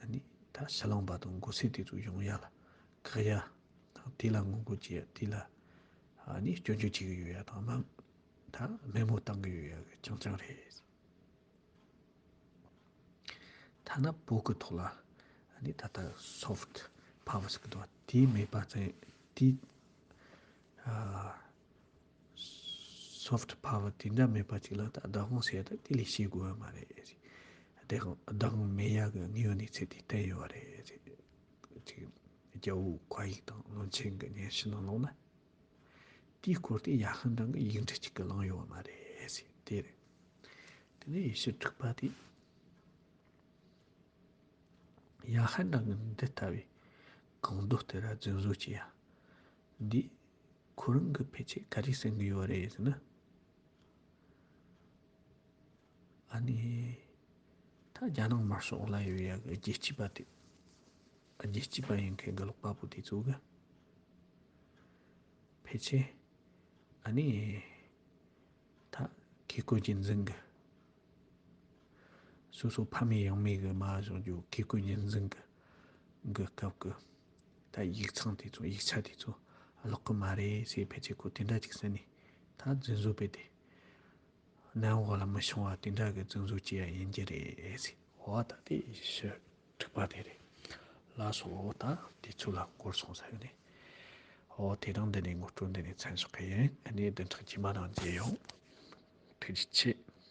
ཨ་ནི་ད་ཕྱི་གླིང་པ་དང་མགོ་སེར་དེ་ཚོ་ཡོང་ཡ་ལ་བཀག་ཡ་དང་། དེ་ལ་ངོ་རྒོལ་བྱེད་ཡ། དེ་ལ་ཨ་ནི་སྐྱོན་བརྗོད་བྱེད་ཀྱི་ཡོད་ཡ་དང་། མ་ད་དམོད་མོ་བཏང་གི་ཡོད་ཡ་གི་རྐྱང་རྐྱང་རེད། ཐ་ན་བོད་ཀྱི་ཐོག་ལ་ཨ་ནི་ད་ལྟ་སོཕ་ཊི་པ་ཝར་ཟེར་གི་འདུག་པ། དེ་མེད་པ་ཙང་དེ་ཨ་སོཕ་ཊི་པ་ཝར་དེ་འདྲ་མེད་པ་ཅིག་ལ་ད་བདག་དབང་ཟེར་ཡ་ད་དེ་ལས་བྱེད་དགོས་པ་མ་རེད། བདག་དབང་བདག་དབང་མེད་ཡ་གི་དངོས་ཡོད་གནས་ཚུལ་དེ་བསྟན་ཡོད་པ་རེད། ཅིག་རྒྱལ་པོ་བཀའ་ཡིག་དང་བློན་ཆེན་གྱི་སྙན་ཞུ་ནང་ལོགས་ན། དེའི་སྐོར་དེ་ཡ་ཧན་ཏང་གི་ཡིག་འབྲུ་གཅིག་གིས་བླངས་ཡོད་པ་མ་རེད་ཟེར་དེ་རེད། དེ་ནས་ཡེ་ཤུ་དྲུག་པ་དེ་ཡ་ཧན་ཏང་གི་འདི་ལྟ་བུའི་གང་འདོད་ལྟར་རྫུན་བཟོ་བྱེད་ཡ་འདི་ཁོ་རང་གིས་ཕལ་ཆེར་ག་རེ་སེམས་ཀྱི་ཡོད་རེད་ཟེར་ན། ཨ་ནི་ད་རྒྱ་ནག་དམར་ཤོག་ལ་ཡོད་ཡ་གི་རྒྱལ་གཅེས་པ་དེ། རྒྱལ་གཅེས་པ་ཡིན་མཁན་གི་ཀློག་པ་པོ་དེ་ཚོ་གི་ཕལ་ཆེར་ཨ་ནི་ད་བཀས་བཀོད་རྒྱུད་འཛིན་གི་སོ་སོ་ཕ་མེས་ཡང་མེས་གི་མ་བཞག་རྒྱུ་བཀས་བཀོད་རྒྱུད་འཛིན་གི་གི་སྐབས་གི་ད་ཡིག་ཚང་དེ་ཚོ་ཡིག་ཆ་དེ་ཚོ་ཀློག་གི་མ་རེད་ཟེར། ཕལ་ཆེར་ཁོ་དེ་འདྲ་ཅིག་ཟེར་ནས་ད་རྫུན་བཟོ་སྤེལ་ཏེ། ནམ་འོག་ལ་མི་བྱུང་བ་དེ་འདྲ་གི་རྫུན་བཟོ་བྱེད་ཡ་ཡིན་གྱི་རེད་ཟེར། འོ་ད་དེ་ཡེ་ཤུ་དྲུག་པ་དེ་རེད། ལགས་སོ། འོ་ད་དུས་ཚོད་ལ་འགོར་སོང་ཟེར་ནས། འོ་དེ་རིང་འདི་ནས་ངོ་སྤྲོད་འདི་ནས་མཚམས་འཇོག་གི་ཡིན། ཨ་ནི་བདུན་ཕྲག་རྗེས་མ་ནང་མཇལ་ཡོང་། ཐུགས་རྗེ་ཆེ།